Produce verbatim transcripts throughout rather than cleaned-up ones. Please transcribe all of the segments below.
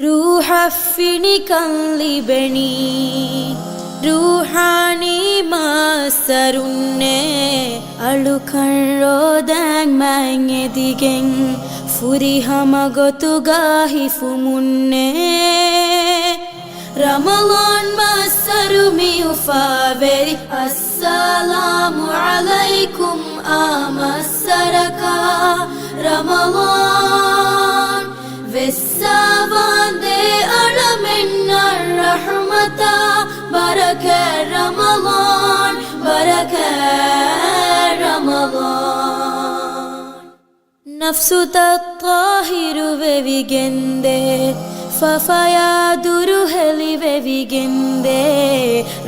ރޫޙަށް ފިނިކަން ލިބެނީ، ރޫޙާނީ މައްސަރުންނޭ. އަޅުކަން ރޯދައިން މައިން އެދިގެން، ފުރިހަމަ ގޮތުގަ ހިފުމުންނޭ. ރަމަޟާން މައްސަރު މި އުފާވެރި، އައްސަލާމު ޢަލައިކުމް އާ މައްސަރަކާ. ރަމަޟާން ވެއްސަވާނދޭ އަޅަމެންނަށް ރަޙުމަތާ، ބަރަކަތް ރަމަޟާން، ބަރަކަތް ރަމަޟާން. ނަފްސުތައް ޠާހިރު ވެވިގެންދޭ، ފަފަޔާ ދުރުހެލި ވެވިގެންދޭ،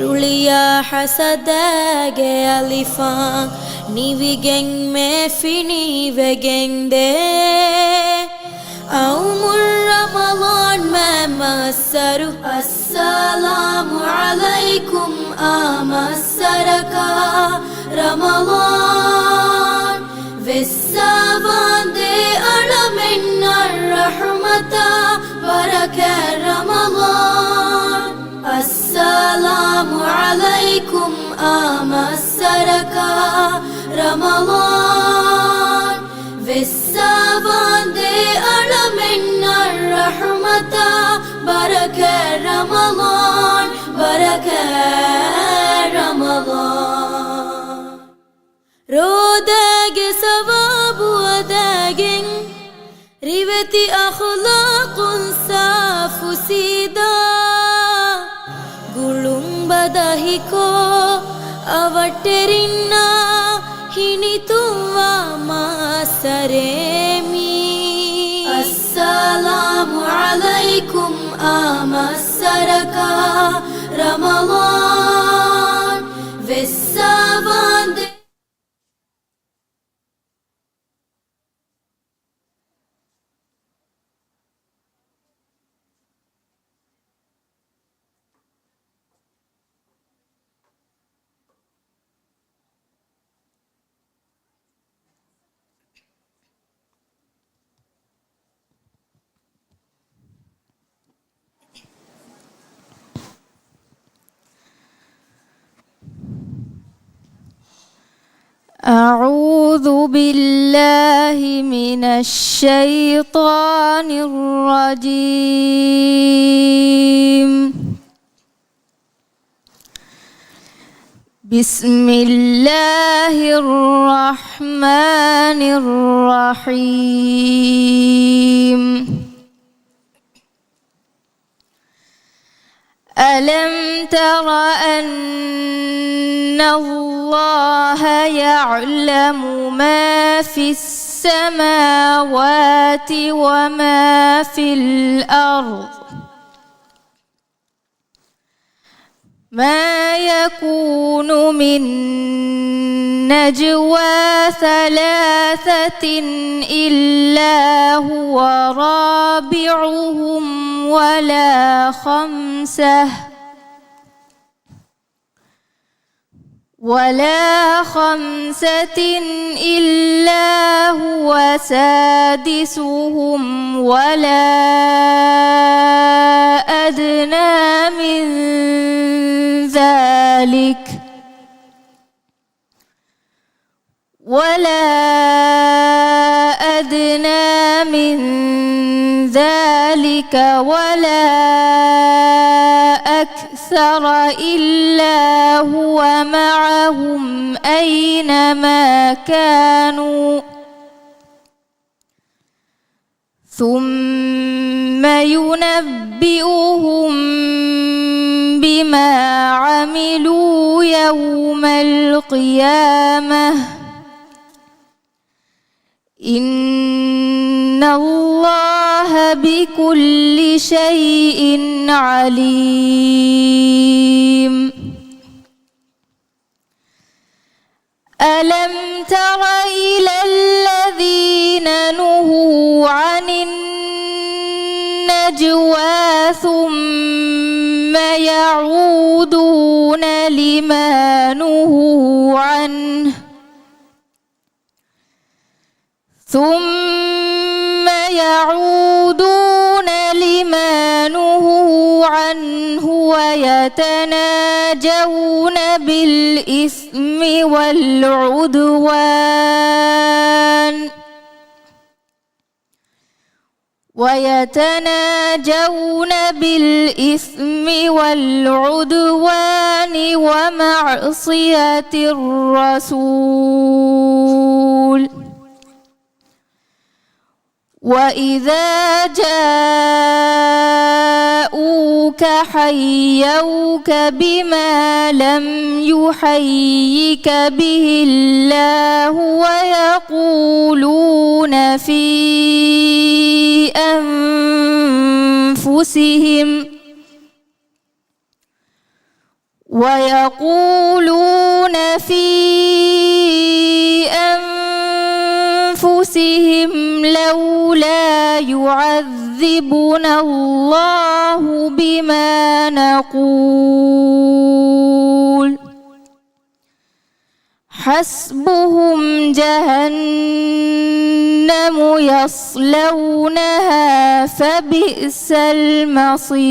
ރުޅިޔާ ޙަސަދާގެ އަލިފާން ނިވިގެން މޭ ފިނިވެގެންދޭ. އައުމު ރަމަޟާން މައި މައްސަރު، އައްސަލާމު ޢަލައިކުމް އާ މައްސަރަކާ. ރަމަޟާން ވެއްސަވާނދޭ އަޅަމެންނަށް ރަޙުމަތާ، ބަރަކަތް ރަމަޟާން. އައްސަލާމު ޢަލައިކުމް އާ މައްސަރަކާ. ރަމަޟާން ވެއްސަވާނދޭ އަޅަމެންނަށް ރަޙުމަތާ، ބަރަކަތް ރަމަޟާން، ބަރަކަތް ރަމަޟާން. ރޯދައިގެ ސަވާބު އަދައިގެން، ރިވެތި އަޚުލާޤުން ސާފު ސީދާ، ގުޅުން ބަދަހިކޮށް، އަވަށްޓެރިންނާ ހިނިތުންވާ މައްސަރޭ މީ. އައްސަލާމު ޢަލައިކުމް އާ މައްސަރަކާ. ރަމަޟާން ވެއްސަވާނދޭ. أعوذ بالله من الشيطان الرجيم. بسم الله الرحمن الرحيم. ألم تر أن الله يعلم ما في السماوات وما في الأرض؟ ما يكون من نجوى ثلاثة إلا هو رابعهم ولا خمسة، ولا خمسة إلا هو سادسهم ولا أدنى من ذلك، ولا أدنى من ذلك، ولا أكثر، إلا هو معهم أينما كانوا، ثم ينبئهم بما عملوا يوم القيامة، إن الله بكل شيء عليم. ألم تر إلى الذين نهوا عن النجوى ثم يعودون لما نهوا عنه، ثم يعودون لما يتناجون بالإثم والعدوان، ويتناجون بالإثم والعدوان ومعصية الرسول، وإذا جاءوك حيوك بما لم يحيك به الله ويقولون في أنفسهم ويقولون في أنفسهم لولا يعذبنا الله بما نقول حسبهم جهنم يصلونها فبئس المصير.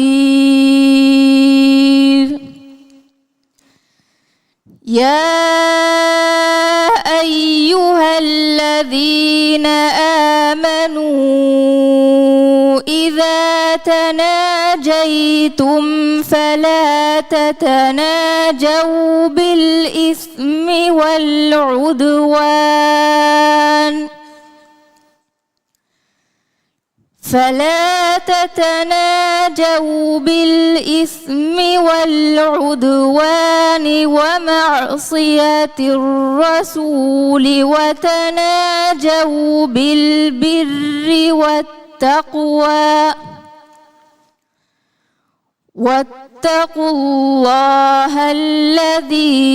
يا أيها الذين آمنوا إذا تناجيتم فلا تتناجوا بالإثم والعدوان فلا تتناجوا بالإثم والعدوان ومعصية الرسول وتناجوا بالبر والتقوى واتقوا الله الذي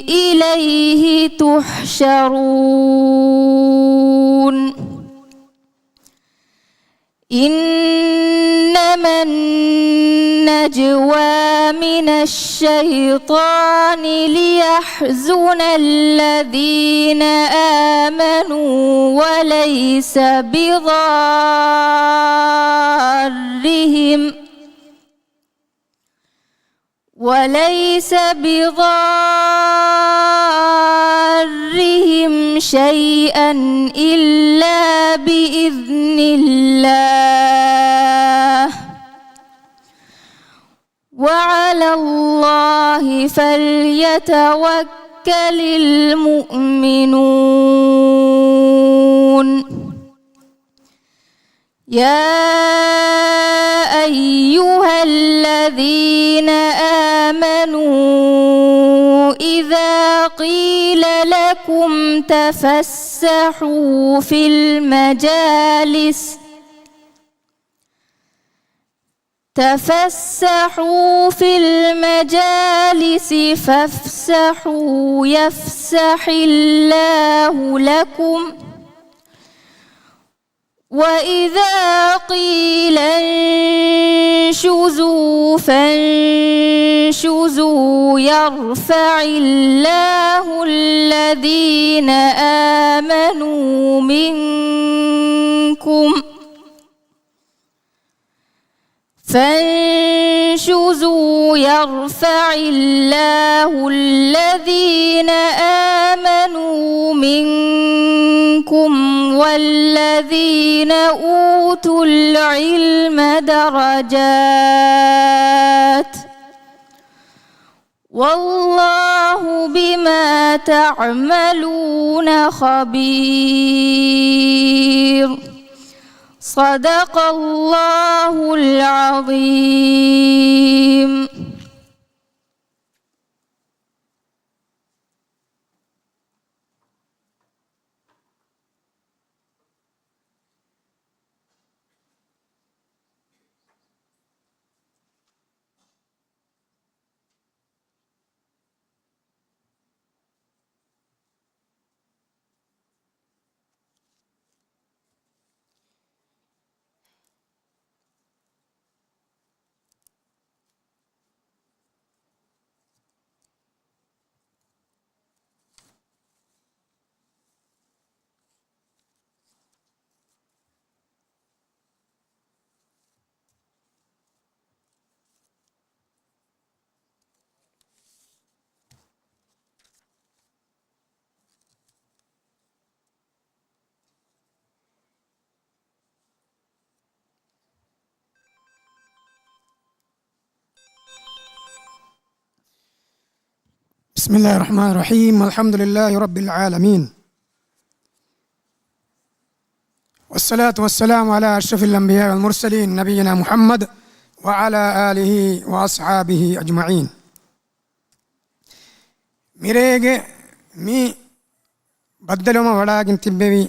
إليه تحشرون. إنما النجوى من الشيطان ليحزن الذين آمنوا وليس بضارهم وليس بضارهم شيئا إلا بإذن الله وعلى الله فليتوكل المؤمنون. يا أيها الذين آمنوا إذا قيل لكم تفسحوا في المجالس تفسحوا في المجالس فافسحوا يفسح الله لكم وإذا قيل انشزوا فانشزوا يرفع الله الذين آمنوا منكم فانشزوا يرفع الله الذين آمنوا منكم والذين أوتوا العلم درجات والله بما تعملون خبير. صدق الله العظيم. بسم الله الرحمن الرحيم. الحمد لله رب العالمين. والصلاة والسلام على أشرف الأنبياء والمرسلين نبينا محمد وعلى آله وأصحابه أجمعين. މިރޭގެ މި ބައްދަލުވުމަށް ވަޑާގެން ތިއްބެވި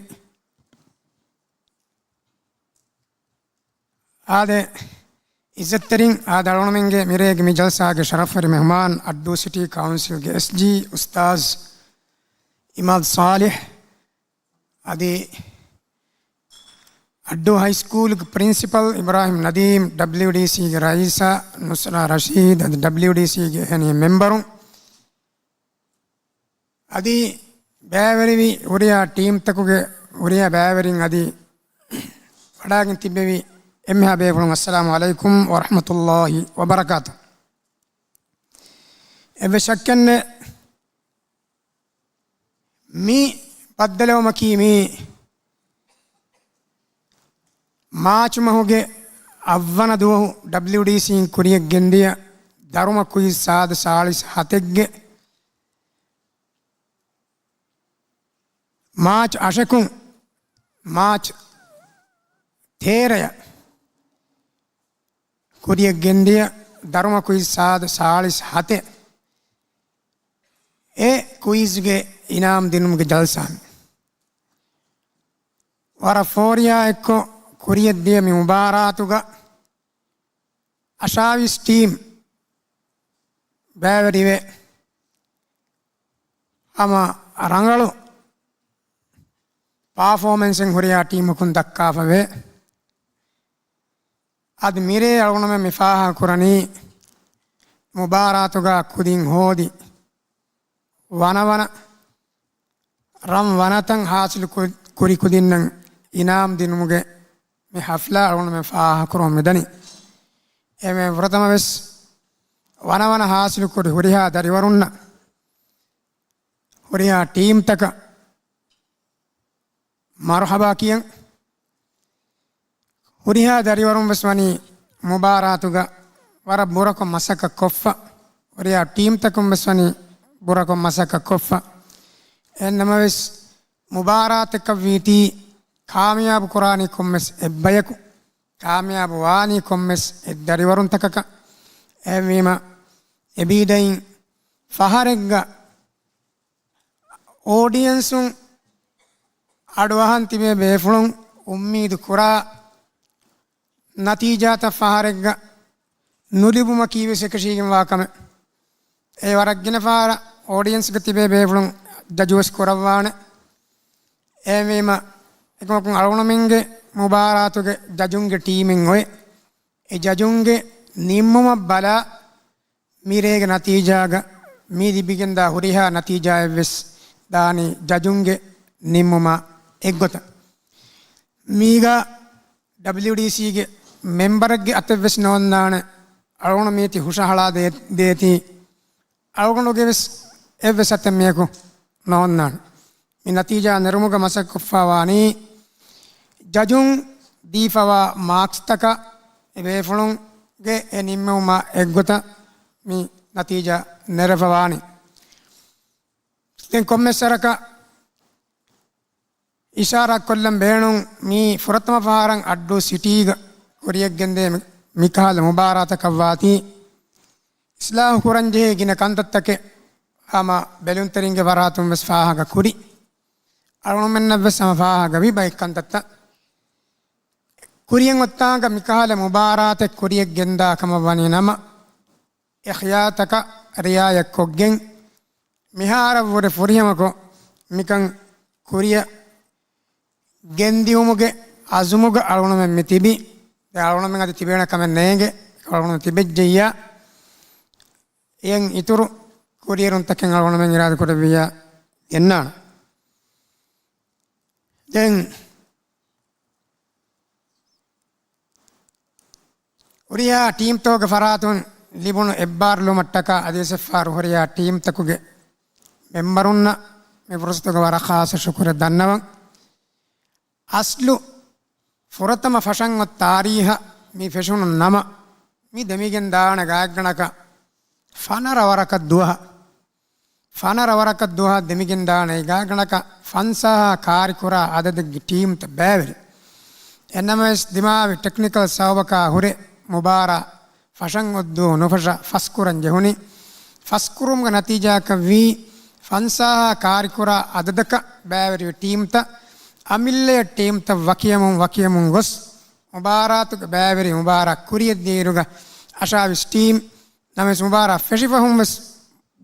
އާދެ، އިއްޒަތްތެރިން އާދެ، އަޅުގަނޑުމެންގެ މިރޭގެ މި ޖަލްސާގެ ޝަރަފްވެރި މެހުމާން، އައްޑޫ ސިޓީ ކައުންސިލްގެ އެސްޖީ އުސްތާޒް އިމާދު ޞާލިޙް، އަދި އައްޑޫ ހައިސްކޫލްގެ ޕްރިންސިޕަލް އިބްރާހިމް ނަދީމް، ޑަބްލިޔުޑީސީގެ ރައީސާ ނުސްރާ ރަޝީދް، އަދި ޑަބްލިޔުޑީސީގެ އެހެނިހެން މެމްބަރުން، އަދި ބައިވެރިވި ހުރިހާ ޓީމްތަކުގެ، ހުރިހާ ބައިވެރިން އަދި ވަޑާގެން ތިއްބެވި އެންމެހާ ބޭފުޅުން، އައްސަލާމު ޢަލައިކުމް ވަރަޙްމަތުﷲި ވަބަރަކާތު. އެއްވެސް ޝައްކެއްނެތް، މި ބައްދަލުވުމަކީ މީ މާޗު މަހުގެ އަށްވަނަ ދުވަހު ޑަބްލިޔުޑީސީން ކުރިޔަށް ގެންދިޔަ ދަރުމަ ކުއިޒް ސާދަ ސާޅީސް ހަތެއްގެ މާޗް އަށަކުން މާޗް ތޭރައަށް ކުރިޔަށް ގެންދިޔަ ދަރުމަ ކުއިޒް ސާދަ ސާޅީސް ހަތެއް އެ ކުއިޒްގެ އިނާމް ދިނުމުގެ ޖަލްސާ. ވަރަށް ފޯރިޔާ އެއްކޮށް ކުރިޔަށް ދިޔަ މި މުބާރާތުގަ އަށާވީސް ޓީމް ބައިވެރިވެ، ހަމަ ރަނގަޅު ޕާފޯމެންސެއް ހުރިހާ ޓީމަކުން ދައްކާފަވޭ. އަދި މިރޭ އަޅުގަނޑުމެން މި ފާހަގަކުރަނީ މުބާރާތުގަ ކުދިން ހޯދި ވަނަވަނަ ރަން ވަނަތައް ހާސިލު ކު-، ކުރި ކުދިންނަށް އިނާމް ދިނުމުގެ މި ހަފްލާ އަޅުގަނޑުމެން ފާހަގަކުރަމުން މިދަނީ. އެމެ ފުރަތަމަ ވެސް ވަނަވަނަ ހާސިލު ކުރި ހުރިހާ ދަރިވަރުންނަށް، ހުރިހާ ޓީމްތަކަށް މަރުޙަބާ ކިޔަން. ހުރިހާ ދަރިވަރުން ވެސް ވަނީ މުބާރާތުގަ ވަރަށް ބުރަކޮށް މަސައްކަތް ކޮށްފަ. ހުރިހާ ޓީމްތަކުން ވެސް ވަނީ ބުރަކޮށް މަސައްކަތް ކޮށްފަ. އެހެންނަމަވެސް، މުބާރާތަކަށްވީތީ ކާމިޔާބު ކުރާނީ ކޮންމެސް އެއްބަޔަކު، ކާމިޔާބު ވާނީ ކޮންމެސް އެއްދަރިވަރުންތަކަކަށް. އެހެންވީމަ، އެބީދައިން ފަހަރެއްގަ އޯޑިއެންސުން އަޑުއަހަން ތިބޭ ބޭފުޅުން އުއްމީދު ކުރާ ނަތީޖާތައް ފަހަރެއްގަ ނުލިބުމަކީ ވެސް އެކަށީގެންވާ ކަމެއް. އެ ވަރަށް ގިނަ ފަހަރަށް އޯޑިއެންސްގަ ތިބޭ ބޭފުޅުން ޖަޖު ވެސް ކުރައްވާނެ. އެހެންވީމަ، އެކަމަކުން އަޅުގަނޑުމެންގެ މުބާރާތުގެ ޖަޖުންގެ ޓީމެއް އޮތް. އެ ޖަޖުންގެ ނިންމުމަށް ބަލާ، މިރޭގެ ނަތީޖާގަ މި ލިބިގެންދާ ހުރިހާ ނަތީޖާއެއްވެސް ދާނީ ޖަޖުންގެ ނިންމުމާ އެއްގޮތަށް. މީގަ ޑަބްލިޔުޑީސީގެ މެމްބަރެއްގެ އަތެއްވެސް ނޯންނާނެ. އަޅުގަނޑު މީތި ހުށަހަޅާ ދޭ-، ދޭތީ އަޅުގަނޑުގެ ވެސް އެއްވެސް އަތެއް މިއަކު ނޯންނާނެ. މި ނަތީޖާ ނެރުމުގަ މަސައްކަތްކޮށްފަވާނީ ޖަޖުން ދީފަވާ މާކްސްތަކަށް އެ ބޭފުޅުންގެ އެ ނިންމެވުމާ އެއްގޮތަށް މި ނަތީޖާ ނެރެފަވާނީ. ދެން ކޮންމެސް ވަރަކަށް އިޝާރާތްކޮށްލަން ބޭނުން، މީ ފުރަތަމަ ފަހަރަށް އައްޑޫ ސިޓީގަ ކުރިޔަށްގެންދޭ މި-، މިކަހަލަ މުބާރާތަކަށްވާތީ، އިސްލާހު ކުރަންޖެހޭ ގިނަ ކަންތައްތަކެއް ހަމަ ބެލުންތެރިންގެ ފަރާތުން ވެސް ފާހަގަ ކުރި. އަޅުގަނޑުމެންނަށް ވެސް ހަމަ ފާހަގަ ވި ބައެއް ކަންތައްތައް. ކުރިޔަށް އޮތާނގަ މިކަހަލަ މުބާރާތެއް ކުރިޔަށް ގެންދާ ކަމަށް ވަނީ ނަމަ، އިހްޔާތަކަށް ރިއާޔަތްކޮށްގެން، މިހާރަށްވުރެ ފުރިހަމަކޮށް މިކަން ކުރިޔަށް ގެންދިއުމުގެ އަޒުމުގަ އަޅުގަނޑުމެން މި ތިބި. ދެން އަޅުގަނޑުމެން އަދި ތިބޭނެ ކަމެއް ނޭނގެ. އަޅުގަނޑުމެން ތިބެއްޖެއްޔާ، އެއަށް އިތުރު ކުރިއެރުންތަކެއް އަޅުގަނޑުމެން އިރާދަކުރެއްވިއްޔާ ގެންނާނެ. ދެން ހުރިހާ ޓީމްތަކުގެ ފަރާތުން ލިބުނު އެއްބާރުލުމަށްޓަކާ އަދިވެސް އެއްފަހަރު ހުރިހާ ޓީމްތަކުގެ މެމްބަރުންނަށް މި ފުރުސަތުގަ ވަރަށް ޚާއްޞަ ޝުކުރެއް ދަންނަވަން. އަސްލު ފުރަތަމަ ފަށަން އޮތް ތާރީހަށް މި ފެށުނު ނަމަ، މި ދެމިގެން ދާނެ ގާތްގަނޑަކަށް ފަނަރަ ވަރަކަށް ދުވަހަށް. ފަނަރަ ވަރަކަށް ދުވަހަށް ދެމިގެންދާނެ. އެގާގަނޑަކަށް ފަންސާހާ ކާރިކުރާ އަދަދެއްގެ ޓީމްތައް ބައިވެރި. އެންނަމަވެސް، ދިމާވި ޓެކްނިކަލް ސަބަބަކާ ހުރެ މުބާރާ ފަށަން އޮއްދޫ ނުފަށަ ފަސްކުރަން ޖެހުނީ. ފަސްކުރުމުގެ ނަތީޖާއަކަށް ވީ، ފަންސާހާ ކާރިކުރާ އަދަދަކަށް ބައިވެރިވި ޓީމްތައް އަމިއްލައަށް ޓީމްތައް ވަކިވަމުން ވަކިވަމުން ގޮސް، މުބާރާތުގެ ބައިވެރި މުބާރާ ކުރިޔަށްދިޔައިރުގަ އަށާވީސް ޓީމް، ނަމަވެސް މުބާރާ ފެށިފަހުން ވެސް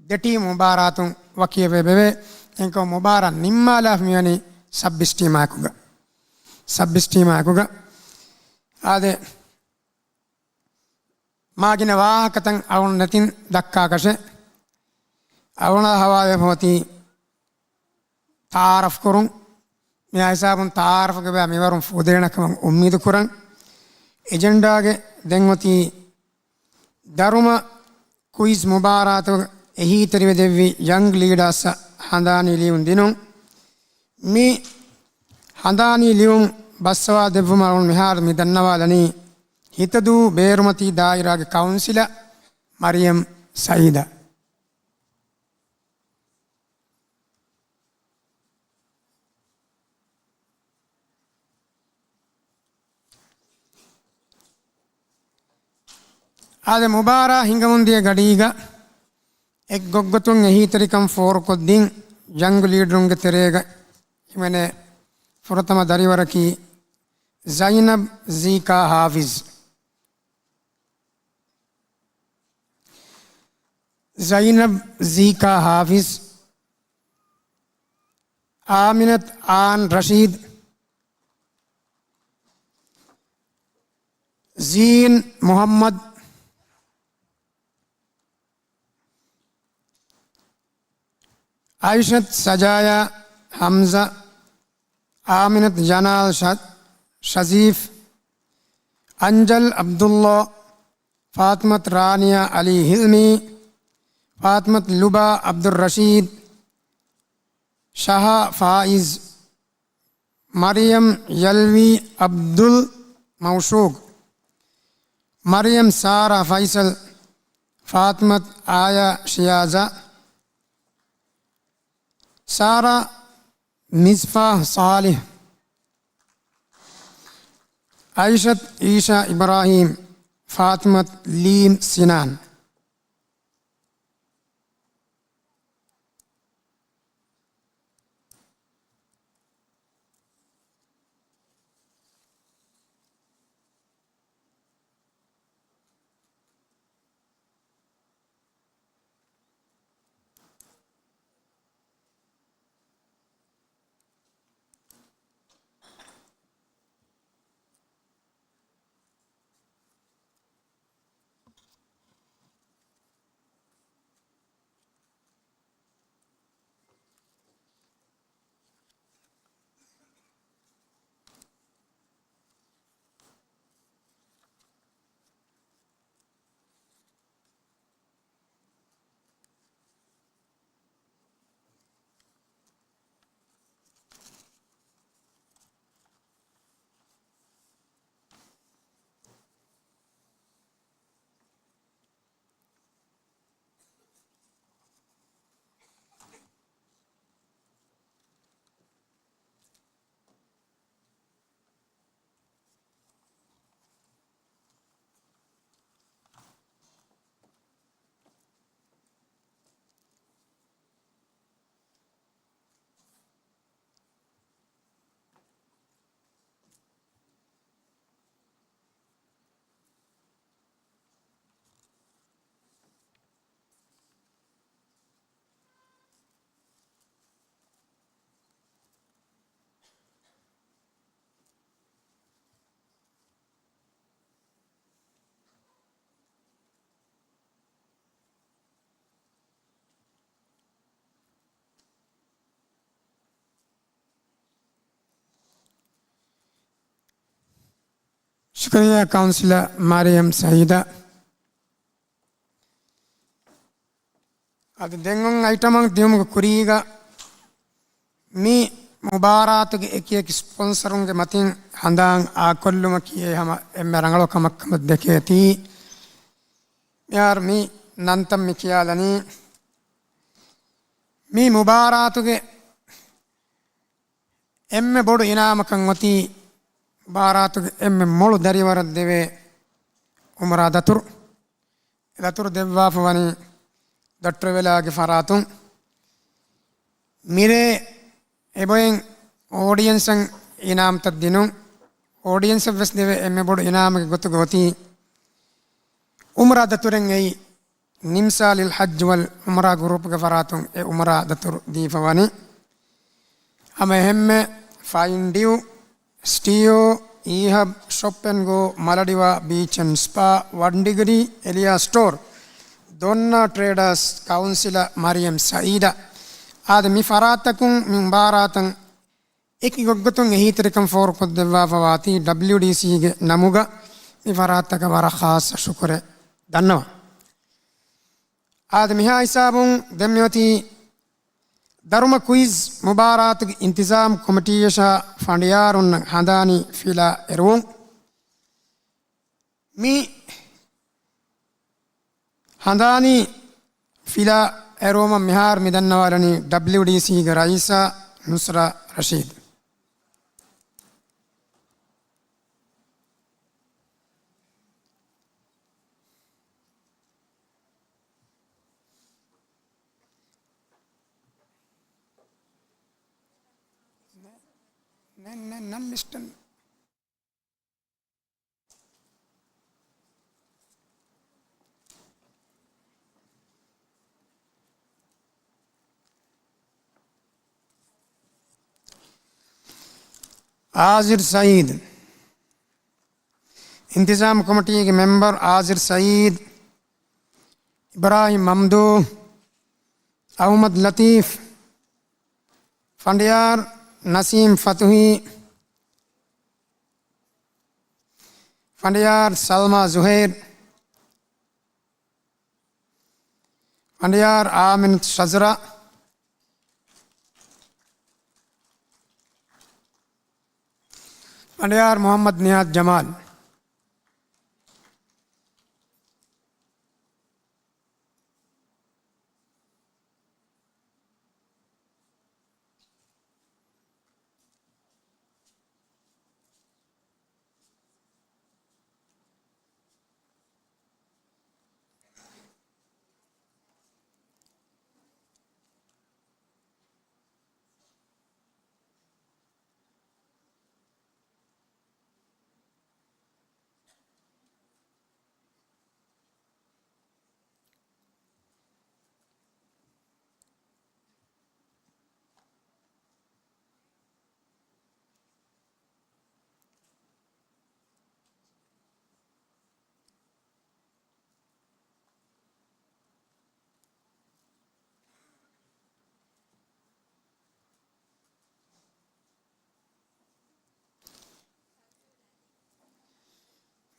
ދެ ޓީމް މުބާރާތުން ވަކިވެވެ ބެވޭ. އެހެންކަމުން މުބާރާ ނިންމާލާފަ މިވަނީ ސައްބީސް ޓީމާއެކުގަ. ސައްބީސް ޓީމާއެކުގަ. އާދެ، މާ ގިނަ ވާހަކަތައް އަޅުން ނެތިން ދައްކާކަށެއް އަޅުނާ ހަވާލުވެފަ އޮތީ ތަޢާރަފް ކުރުން. މި ހިސާބުން ތަޢާރަފްގެ ބައި މިވަރުން ފުދޭނެ ކަމަށް އުއްމީދު ކުރަން. އެޖެންޑާގެ ދެން އޮތީ ދަރުމަ ކުއިޒް މުބާރާތު އެހީތެރިވެދެއްވި ޔަންގް ލީޑާސްއަށް ހަނދާނީ ލިޔުން ދިނުން. މި ހަނދާނީ ލިޔުން ބައްސަވާ ދެއްވުމަށް އަޅުން މިހާރު މި ދަންނަވާލަނީ ހިތަދޫ ބޭރުމަތީ ދާއިރާގެ ކައުންސިލަރ މަރިޔަމް ސައީދަށް. އާދެ، މުބާރާ ހިނގަމުންދިޔަ ގަޑީގަ އެއްގޮތްގޮތުން އެހީތެރިކަން ފޯރުކޮށްދިން ޔަންގް ލީޑަރުންގެ ތެރޭގަ ހިމެނޭ ފުރަތަމަ ދަރިވަރަކީ ޒައިނަބް ޒީކާ ހާފިޒް. ޒައިނަބް ޒީކާ ހާފިޒް، އާމިނަތް އާން ރަޝީދް، ޒީން މުޙައްމަދު، އައިޝަތު ސަޖާޔާ ހަމްޒާ، އާމިނަތު ޖަނާލް ޝަ-، ޝަޒީފް، އަންޖަލް ޢަބްދުﷲ، ފާތިމަތު ރާނިޔާ ޢަލީ ހިލްމީ، ފާތިމަތު ލުބާ ޢަބްދުއްރަޝީދު، ޝަހާ ފާއިޒް، މަރިޔަމް ޔަލްވީ ޢަބްދުލް މައުޝޫގް، މަރިޔަމް ސާރާ ފައިސަލް، ފާތިމަތު އާޔާ ޝިޔާޒާ، ސާރާ މިސްބާހް ޞާލިޙް، އައިޝަތު އީޝާ އިބްރާހީމް، ފާތިމަތު ލީމް ސިނާން. ޝުކުރިއްޔާ ކައުންސިލަރ މަރިޔަމް ސައީދަށް. އަދި ދެން އޮތް އައިޓަމަށް ދިޔުމުގެ ކުރީގަ މި މުބާރާތުގެ އެކި އެކި ސްޕޮންސަރުންގެ މަތިން ހަނދާން އާކޮށްލުމަކީ އެ ހަމަ އެންމެ ރަނގަޅު ކަމެއް ކަމަށް ދެކޭތީ. މިހާރު މި ނަންތައް މި ކިޔާލަނީ. މި މުބާރާތުގެ އެންމެ ބޮޑު އިނާމަކަށް އޮތީ މުބާރާތުގެ އެންމެ މޮޅު ދަރިވަރަށް ދެވޭ އުމްރާ ދަތުރު. ދަތުރު ދެއްވާފަ ވަނީ ދޮށްޓަވެލާގެ ފަރާތުން. މިރޭ އެބައިން އޯޑިއެންސަށް އިނާމްތައް ދިނުން. އޯޑިއެންސަށް ވެސް ދެވޭ އެންމެ ބޮޑު އިނާމެއްގެ ގޮތުގަ އޮތީ އުމްރާ ދަތުރެއް އެއީ ނިމްސާލިލް ޙައްޖް ވަލް ޢުމްރާ ގްރޫޕްގެ ފަރާތުން އެ އުމްރާ ދަތުރު ދީފަ ވަނީ. ހަމަ އެހެންމެ ފައިން ޑިއު، ސްޓީއޯ، އީހަބް، ޝޮޕް އެންޑް ގޯ، މަލަޑިވާ ބީޗް އެންޑް ސްޕާ، ވަން ޑިގްރީ، އެލިޔާ ސްޓޯރ، ދޮންނާ ޓްރޭޑާސް، ކައުންސިލަރ މަރިޔަމް ސައީދާ އާދެ، މި ފަރާތްތަކުން މި މުބާރާތަށް އެކި ގޮތްގޮތުން އެހީތެރިކަން ފޯރުކޮށްދެއްވާފަ ވާތީ ޑަބްލިޔުޑީސީގެ ނަމުގަ މި ފަރާތްތަކަށް ވަރަށް ޚާއްޞަ ޝުކުރެއް ދަންނަވަން. އާދެ، މިހާ ހިސާބުން ދެން މިއޮތީ ދަރުމަ ކުއިޒް މުބާރާތުގެ އިންތިޒާމް ކޮމިޓީއަށާ ފަނޑިޔާރުންނަށް ހަނދާނީ ފިލާ އެރުވުން. މި ހަނދާނީ ފިލާ އެރުވުމަށް މިހާރު މި ދަންނަވާލަނީ ޑަބްލިޔުޑީސީގެ ރައީސާ ނުސްރާ ރަޝީދު. ނެ-، ނެ-، ނެ-، ނަން ލިސްޓަން. އާޒިރް ސައީދު. އިންތިޒާމް ކޮމިޓީގެ މެމްބަރު އާޒިރް ސައީދު، އިބްރާހިމް މަމްދޫ، އަޙްމަދު ލަތީފް، ފަނޑިޔާރު ނަސީމް ފަތުހީ، ފަނޑިޔާރު ސަލްމާ ޒުހައިރު، ފަނޑިޔާރު އާމިން ޝަޒްރާ، ފަނޑިޔާރު މުޙައްމަދު ނިޔާޒް ޖަމާލް.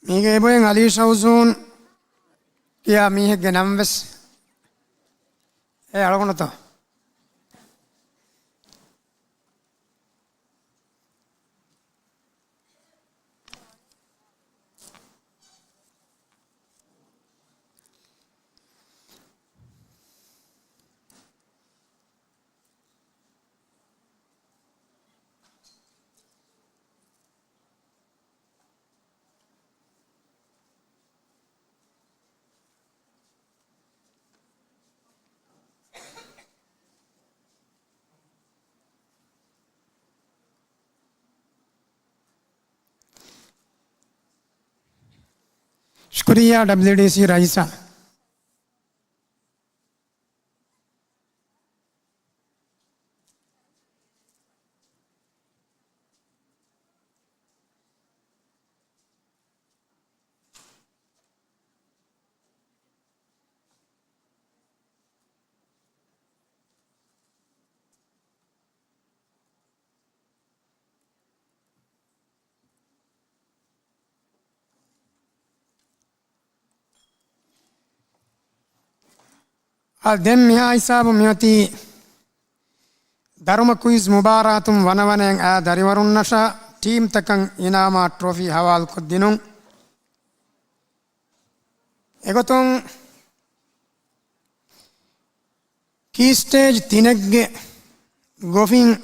މީގެ އެބޮއެން އަލީ ޝައުޒޫން ކިޔާ މީހެއްގެ ނަން ވެސް އެ އަޅުގަނޑުތޯ؟ ޝުކުރިއްޔާ ޑަބްލިޔުޑީސީ ރައީސާ. އާ، ދެން މިހާ ހިސާބު މިއޮތީ ދަރުމަ ކުއިޒް މުބާރާތުން ވަނަވަނައިން އާ ދަރިވަރުންނަށާ ޓީމްތަކަށް އިނާމާ ޓްރޮފީ ހަވާލުކޮށްދިނުން. އެގޮތުން ކީ ސްޓޭޖް ތިނެއްގެ ގޮފިން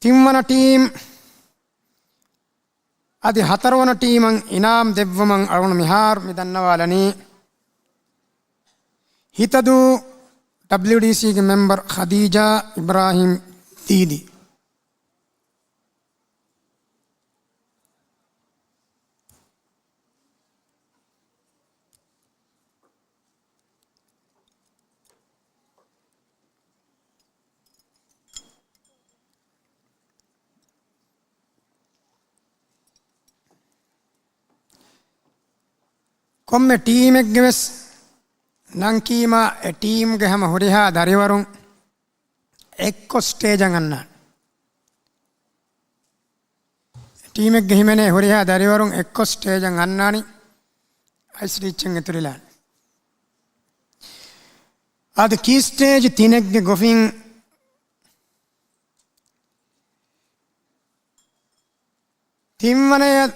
ތިންވަނަ ޓީމް އަދި ހަތަރުވަނަ ޓީމަށް އިނާމް ދެއްވުމަށް އަޅުގަނޑު މިހާރު މި ދަންނަވާލަނީ ހިތަދޫ ޑަބްލިޔުޑީސީގެ މެމްބަރު ޚަދީޖާ އިބްރާހިމް ދީދީ. ކޮންމެ ޓީމެއްގެ ވެސް ނަންކީމާ އެ ޓީމްގެ ހަމަ ހުރިހާ ދަރިވަރުން އެއްކޮށް ސްޓޭޖަށް އަންނާނެ. ޓީމެއްގެ ހިމެނޭ ހުރިހާ ދަރިވަރުން އެއްކޮށް ސްޓޭޖަށް އަންނާނީ އައިސް ރީއްޗަށް އެތުރިލާނެ. އަދި ކީ ސްޓޭޖް ތިނެއްގެ ގޮފިން ތިންވަނަޔަށް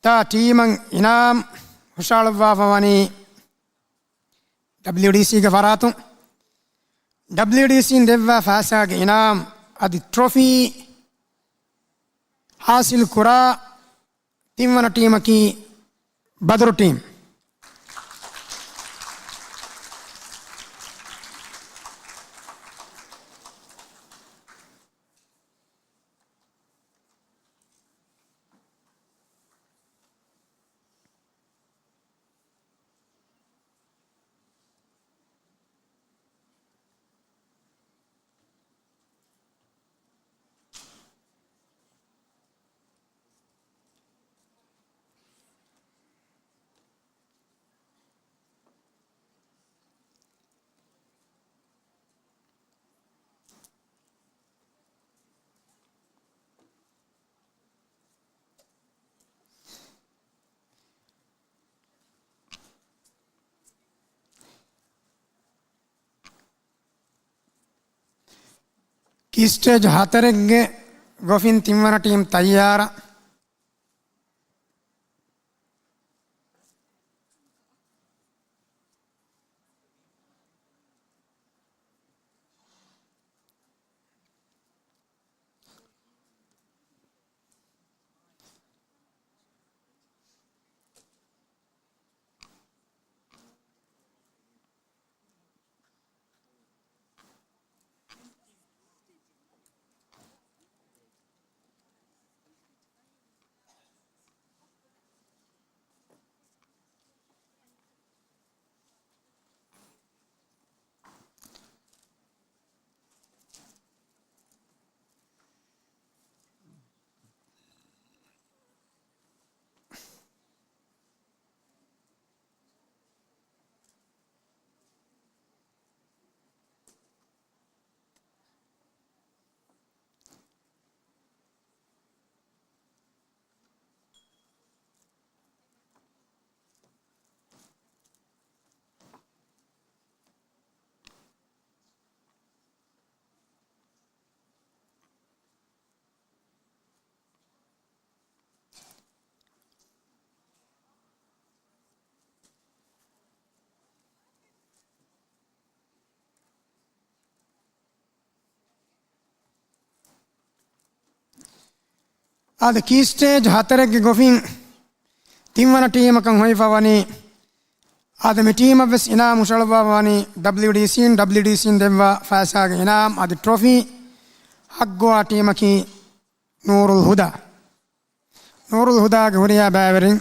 ދާ ޓީމަށް އިނާމް ހުށަހަޅުއްވާފަ ވަނީ ޑަބްލިޔުޑީސީގެ ފަރާތުން. ޑަބްލިޔުޑީސީން ދެއްވާ ފައިސާގެ އިނާމް އަދި ޓްރޮފީ ހާސިލް ކުރާ ތިންވަނަ ޓީމަކީ ބަދުރު ޓީމް. ކީ ސްޓޭޖް ހަތަރެއްގެ ގޮފިން ތިންވަނަ ޓީމް ތައްޔާރަށް. އާދެ، ކީ ސްޓޭޖް ހަތަރެއްގެ ގޮފިން ތިންވަނަ ޓީމަކަށް ހޮވިފަ ވަނީ، އާދެ، މި ޓީމަށް ވެސް އިނާމް ހުށަހަޅުއްވާފަ ވަނީ ޑަބްލިޔުޑީސީން، ޑަބްލިޔުޑީސީން ދެއްވާ ފައިސާގެ އިނާމް އަދި ޓްރޮފީ ހައްގުވާ ޓީމަކީ ނޫރުލް ހުދާ. ނޫރުލް ހުދާގެ ހުރިހާ ބައިވެރިން.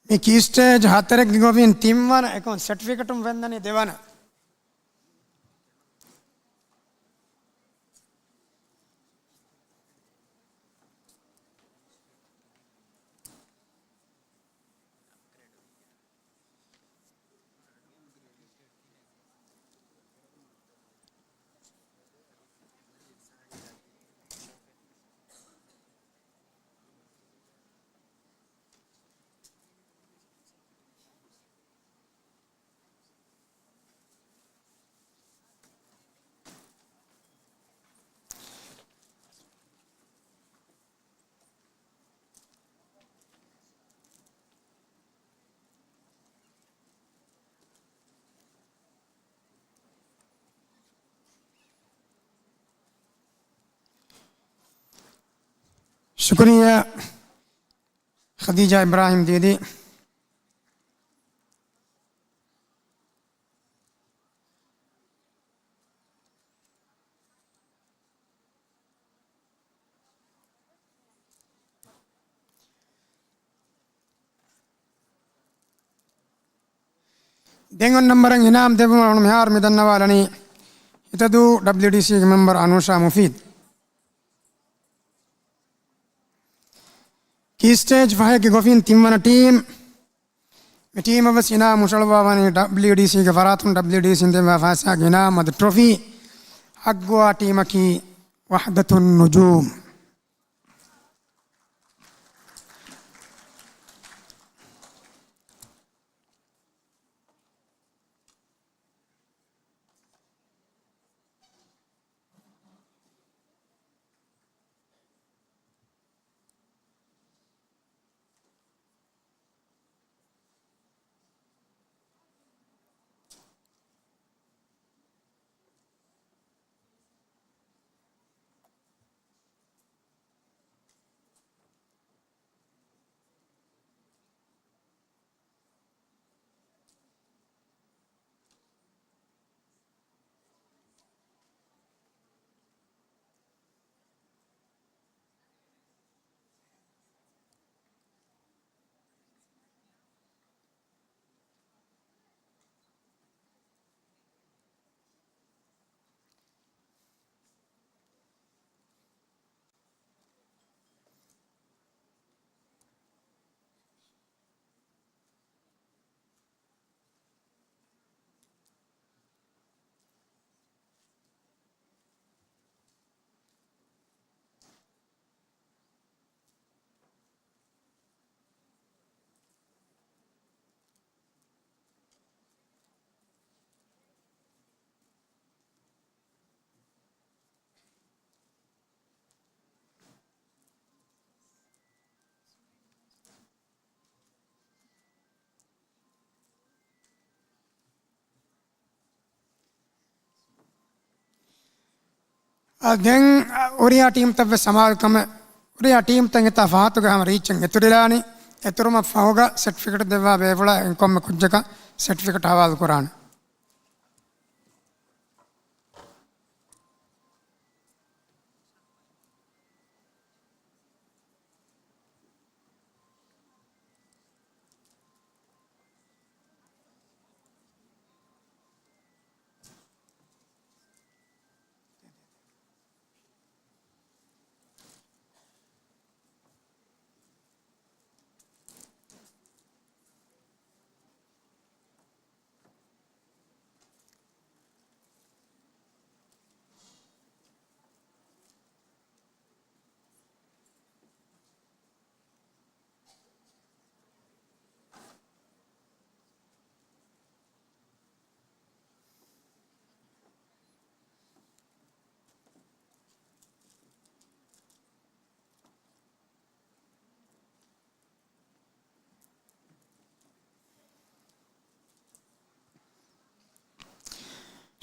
މި ކީ ސްޓޭޖް ހަތަރެއްގެ ގޮތުން ތިންވަނަ އެކަމަ ސެޓްފިކެޓުން ފެންނަނީ ދެވަނަ. ޝުކުރިއްޔާ ޚަދީޖާ އިބްރާހިމް ދީދީ. ދެން އޮންނަ ނަންބަރަށް އިނާމް ދެއްވުމަށް އަޅުގަނޑު މިހާރު މި ދަންނަވާލަނީ ހިތަދޫ ޑަބްލިޔުޑީސީގެ މެމްބަރު އަނޫޝާ މުފީދު. ކީ ސްޓޭޖް ފަހެއްގެ ގޮފިން ތިންވަނަ ޓީމް. މި ޓީމަށް ވެސް އިނާމް ހުށަހަޅުއްވާ ވަނީ ޑަބްލިޔުޑީސީގެ ފަރާތުން ޑަބްލިޔުޑީސީން ދެއްވާ ފައިސާގެ އިނާމް އަދި ޓްރޮފީ. އަގުގޮވާ ޓީމަކީ ވަޙްދަތުން ނުޖޫމް. އާ، ދެން، އާ، އުރިއާ ޓީމްތައް ވެސް ސަމާލުކަމެއް، އުރިއާ ޓީމްތައް އެތާ ފަހަތުގެ ހަމަ ރީއްޗެއް އެތުރިލާނީ. އެތުރުމަށް ފަހުގަ ސެޓްފިކެޓް ދެއްވާ ބޭފުޅާ އެންކޮންމެ ކުއްޖަކަށް ސެޓްފިކެޓް ހަވާލު ކުރާނެ.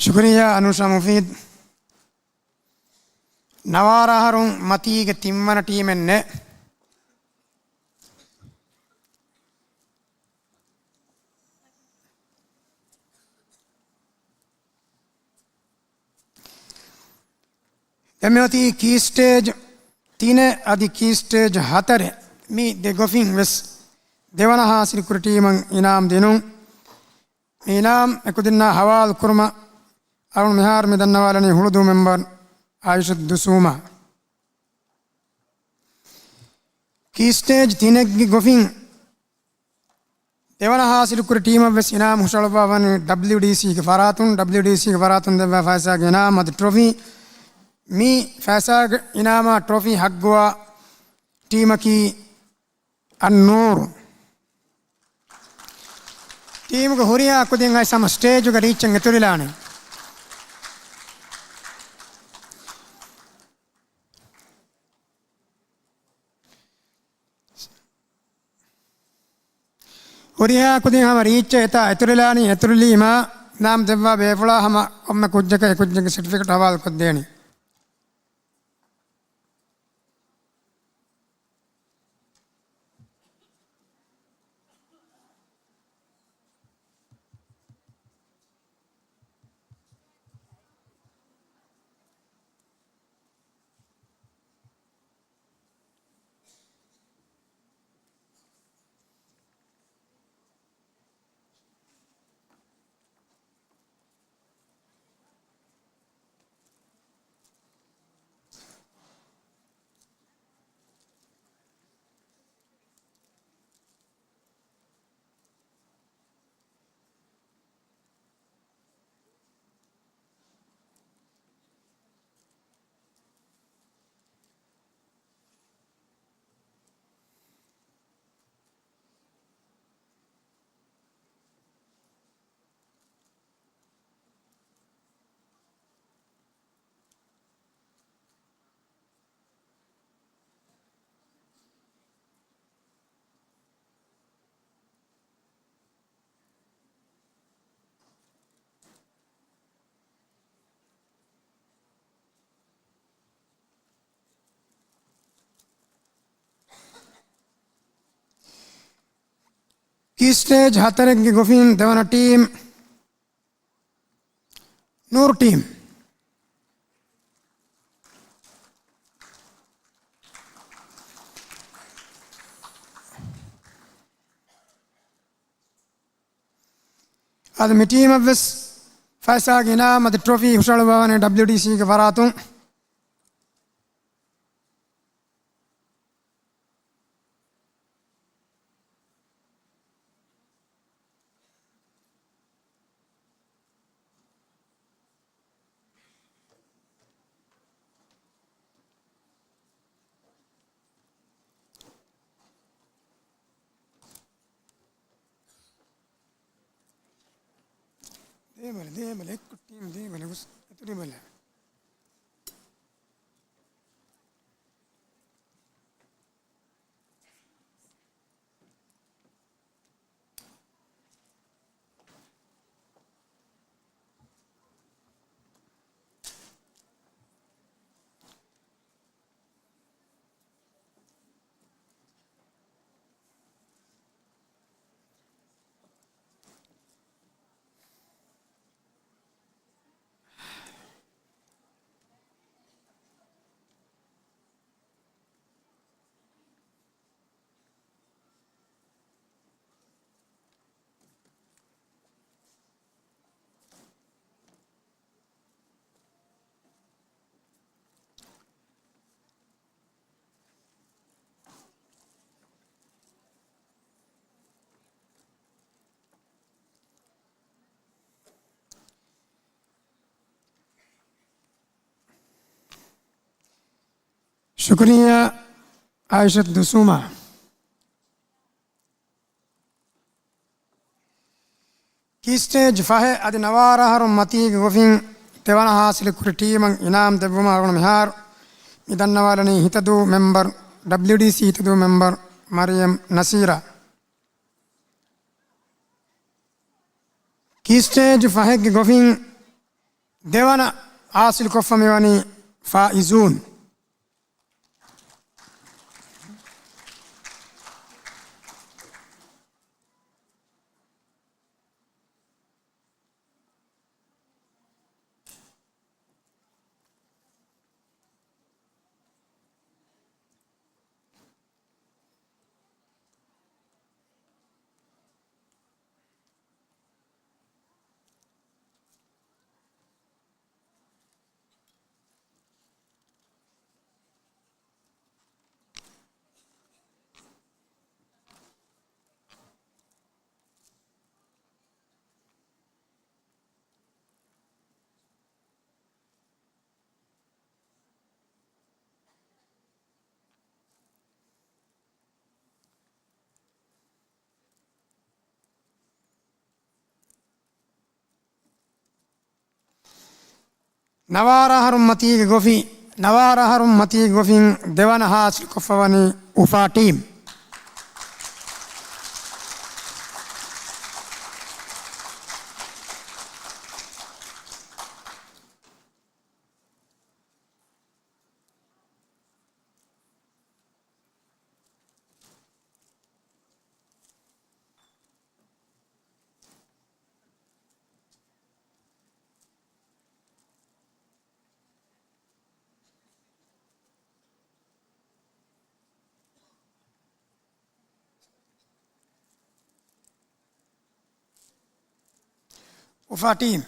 ޝުކުރިއްޔާ އަނޫޝާ މުފީދު. ނަވާރަ އަހަރުން މަތީގެ ތިންވަނަ ޓީމެއް ނެ. ދެން މިއޮތީ ކީ ސްޓޭޖް ތިނެއް އަދި ކީ ސްޓޭޖް ހަތަރެއް. މި ދެ ގޮފިން ވެސް ދެވަނަ ހާސިލްކުރި ޓީމަށް އިނާމް ދިނުން. މި އިނާމް އެކުދިންނާ ހަވާލު ކުރުމަށް އަޅުން މިހާރު މި ދަންނަވާލަނީ ހުޅުދޫ މެމްބަރު އާއިޝަތު ދުސޫމާ. ކީ ސްޓޭޖް ތިނެއްގެ ގޮފިން ދެވަނަ ހާސިލުކުރި ޓީމަށް ވެސް އިނާމް ހުށަހަޅުއްވާ ވަނީ ޑަބްލިއުޑީސީގެ ފަރާތުން، ޑަބްލިއުޑީސީގެ ފަރާތުން ދެއްވާ ފައިސާގެ އިނާމް އަދި ޓްރޮފީ. މި ފައިސާގެ އިނާމާ ޓްރޮފީ ހައްގުވާ ޓީމަކީ އައްނޫރު. ޓީމުގެ ހުރިހާ ކުދިން އައިސް ހަމަ ސްޓޭޖުގަ ރީއްޗަށް އެތުރިލާނެ. ހުރިހާ ކުދިން ހަމަ ރީއްޗަށް އެތާ އެތުރިލާނީ. އެތުރިލީމާ އިނާމް ދެއްވާ ބޭފުޅާ ހަމަ ކޮންމެ ކުއްޖަކަށް އެ ކުއްޖެއްގެ ސެޓްފިކެޓް ހަވާލުކޮށްދޭނީ. ކީ ސްޓޭޖް ހަތަރެއްގެ ގޮފިން ދެވަނަ ޓީމް ނޫރު ޓީމް. އަދި މި ޓީމަށްވެސް ފައިސާގެ އިނާމް އަދި ޓްރޮފީ ހުށަހަޅުއްވާވަނީ ޑަބްލިއުޑީސީގެ ފަރާތުން. ދޭބަލަ، ދޭބަލަ، އެއްކޮށް ޓީމް ދޭބަލަ، ގޮސް އެތުރިބަލަ. ޝުކުރިއްޔާ އާއިޝަތު ދުސޫމާ. ކީ ސްޓޭޖް ފަހެއް އަދި ނަވާރަހަރުން މަތީގެ ގޮފިން ދެވަނަ ހާސިލުކުރި ޓީމަށް އިނާމް ދެއްވުމަށް އަޅުގަނޑު މިހާރު މި ދަންނަވާލަނީ ހިތަދޫ މެމްބަރު، ޑަބްލިއުޑީސީ ހިތަދޫ މެމްބަރު މަރިޔަމް ނަސީރާ. ކީ ސްޓޭޖް ފަހެއްގެ ގޮފިން ދެވަނަ ހާސިލުކޮށްފަ މިވަނީ ފާއިޒޫން. ނަވާރަ އަހަރުން މަތީގެ ގޮފި، ނަވާރަ އަހަރުން މަތީގެ ގޮފިން ދެވަނަ ހާސިލްކޮށްފަވަނީ އުފާ ޓީމް. އުފާ ޓީމް.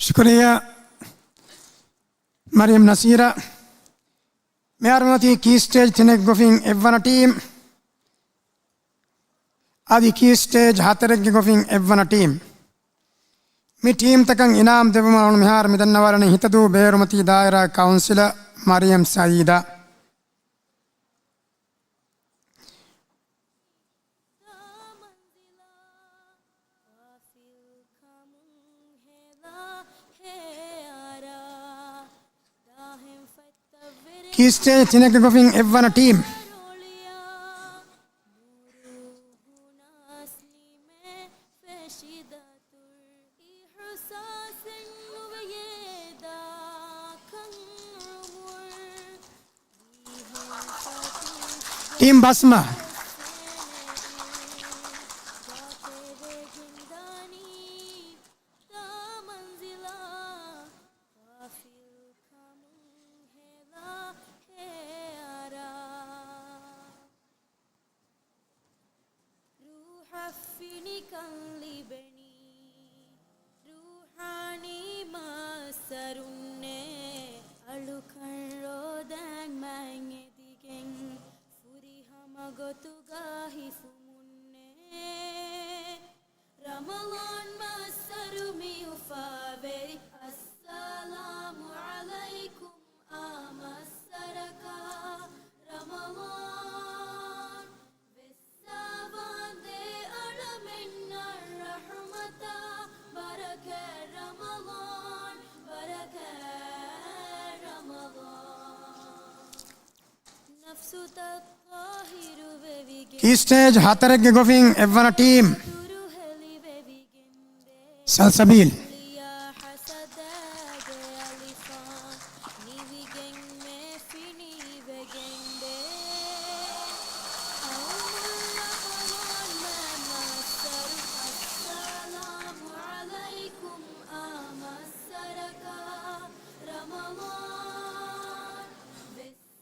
ޝުކުރިއްޔާ މަރިޔަމް ނަސީރާ. މިހާރު މިއޮތީ ކީ ސްޓޭޖް ތިނެއްގެ ގޮފިން އެއްވަނަ ޓީމް. އަދި ކީ ސްޓޭޖް ހަތަރެއްގެ ގޮފިން އެއްވަނަ ޓީމް. މި ޓީމްތަކަށް އިނާމް ދެއްވުމަށް އަޅުން މިހާރު މިދަންނަވާލަނީ ހިތަދޫ ބޭރުމަތީ ދާއިރާ ކައުންސިލަރ މަރިޔަމް ސައީދާ. ކީ ސްޓޭޖް ތިނެއްގެ ގޮފިން އެއްވަނަ ޓީމް. ޓީމް ބަސްމަ. ރޫޙަށް ފިނިކަން ލިބެނީ، ރޫޙާނީ މައްސަރުންނޭ. އަޅުކަން ރޯދައިން މައިން އެދިގެން، ފުރިހަމަ ގޮތުގަ ހިފުމުންނޭ. ރަމަޟާން މައްސަރު މި އުފާވެރި، އައްސަލާމު ޢަލައިކުމް އާ މައްސަރަކަށް. ރަމަޟާން ވެއްސަވާންދޭ އަޅަމެންނަށް ރަޙުމަތާ، ބަރަކަތް ރަމަޟާން، ބަރަކަތް ރަމަޟާން. ނަފްސުތައް ޠާހިރުވެވިގެން، ކީ ސްޓޭޖް ހަތަރެއްގެ ގޮފިން އެއްވަނަ ޓީމް. ދުރުހެލިވެވިގެން ސަލްސަބީލް.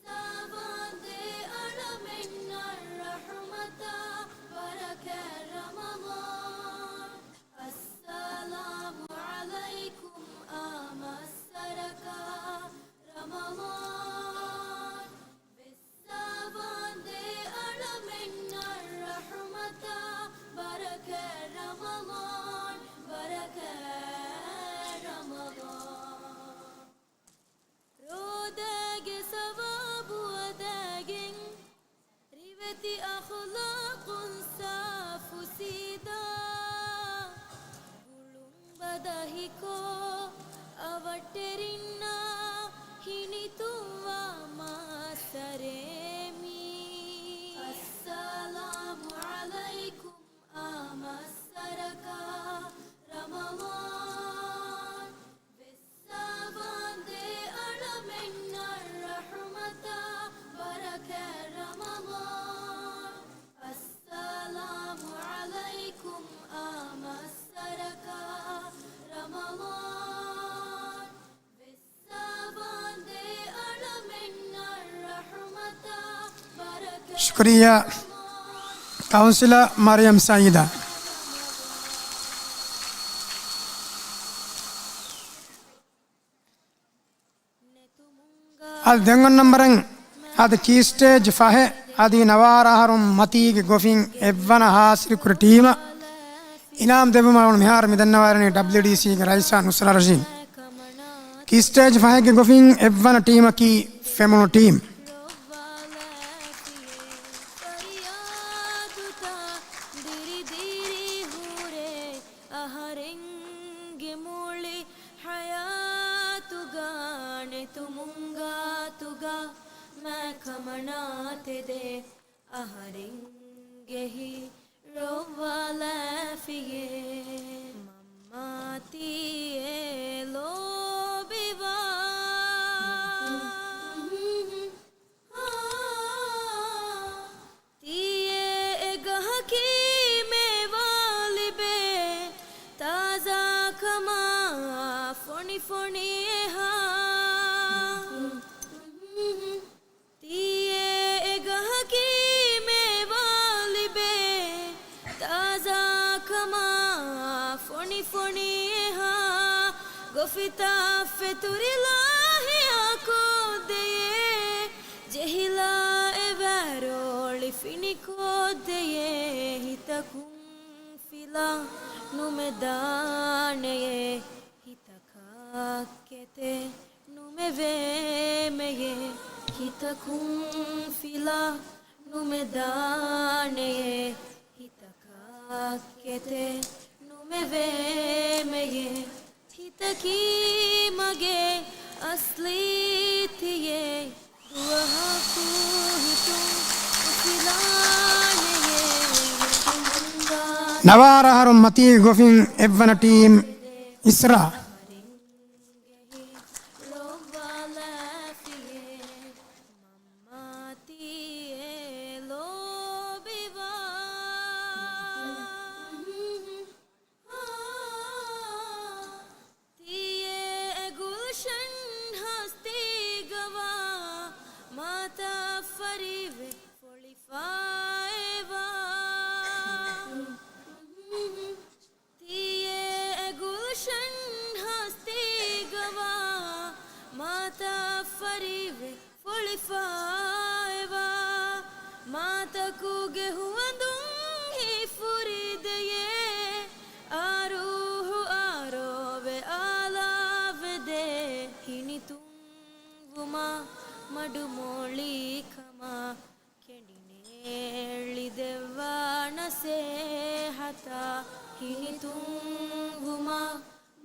ސާވާންދޭ އަޅަމެންނަށް ރަޙުމަތާ، ބަރަކަތް ރަމަޟާން. އައްސަލާމު ޝުކުރިއްޔާ ކައުންސިލަރ މަރިޔަމް ސައީދާ. އަދި ދެން އޮންނަ ނަންބަރެއް އަދި ކީ ސްޓޭޖް ފަހެއް އަދި ނަވާރަ އަހަރުން މަތީގެ ގޮފިން އެއްވަނަ ހާސިލްކުރި ޓީމަށް އިނާމް ދެއްވުމަށް އަޅުގަނޑު މިހާރު މި ދަންނަވާލަނީ ޑަބްލިޔުޑީސީގެ ރައީސާ ނުސްރާ ރަޝީދު. ކީ ސްޓޭޖް ފަހެއްގެ ގޮފިން އެއްވަނަ ޓީމަކީ ފެމުނު ޓީމް. އަހަރެންގެ މުޅި ހަޔާތުގަ ނެތުމުން ގާތުގަ މާ ކަމަނާ ތެދޭ. އަހަރެންގެ ހިތް ރޮއްވާލާފިޔޭ. މަންމާ ތީއޭ ލޯބިވާ. ތީއޭ އެ ގަހަކީ މޭވާ ލިބޭ ތާޒާކަމާ ފޮނިފޮނި އެހާ. ތީއޭ އެ ގަހަކީ މޭވާ ލިބޭ ތާޒާކަމާ ފޮނިފޮނި އެހާ. ގޮފިތައް ފެތުރިލާ ހިޔާ ކޯއްދެޔޭ. ޖެހިލާ އެ ވަރޯޅި ފިނިކޮށްދެޔޭ. ހިތަކުން ފިލާ ނުމެ ދާނެޔޭ. ހިތަކަށް ކެތެއް ނުމެ ވޭމެޔޭ. ހިތަކުން ފިލާ ނުމެ ދާނެޔޭ. ހިތަކަށް ކެތެއް ނުމެ ވޭމެޔޭ. ހިތަކީ މަގޭ އަސްލީ ތިޔޭ. ދުވަހަކު ހިތުން އުފިލާނެޔޭ. ނަވާރަ އަހަރުން މަތީގެ ގޮފިން އެއްވަނަ ޓީމް އިސްރާ. މަންމާ ތީއޭ ލޯބިވާ. ތީއޭ އެ ގުލްޝަން ހަސްތީގަވާ މާތައް ފަރިވެ ފޮޅިފާއެވާ. ތީއޭ އެ ގުލްޝަން ހަސްތީގަވާ މާތައް ފަރިވެ ފޮޅިފާއެވާ. މާތަކުގެ ހުވަނދުން ހިތް ފުރިދެޔޭ. އާ ރޫހު އާރޯވެ އާލާވެދޭ. ހިނިތުންވުމާ މަޑުމޮޅީ ކަމާ ކެނޑިނޭ އެއްލި ދެއްވާ ނަސޭހަތާ. ހިނިތުންވުމާ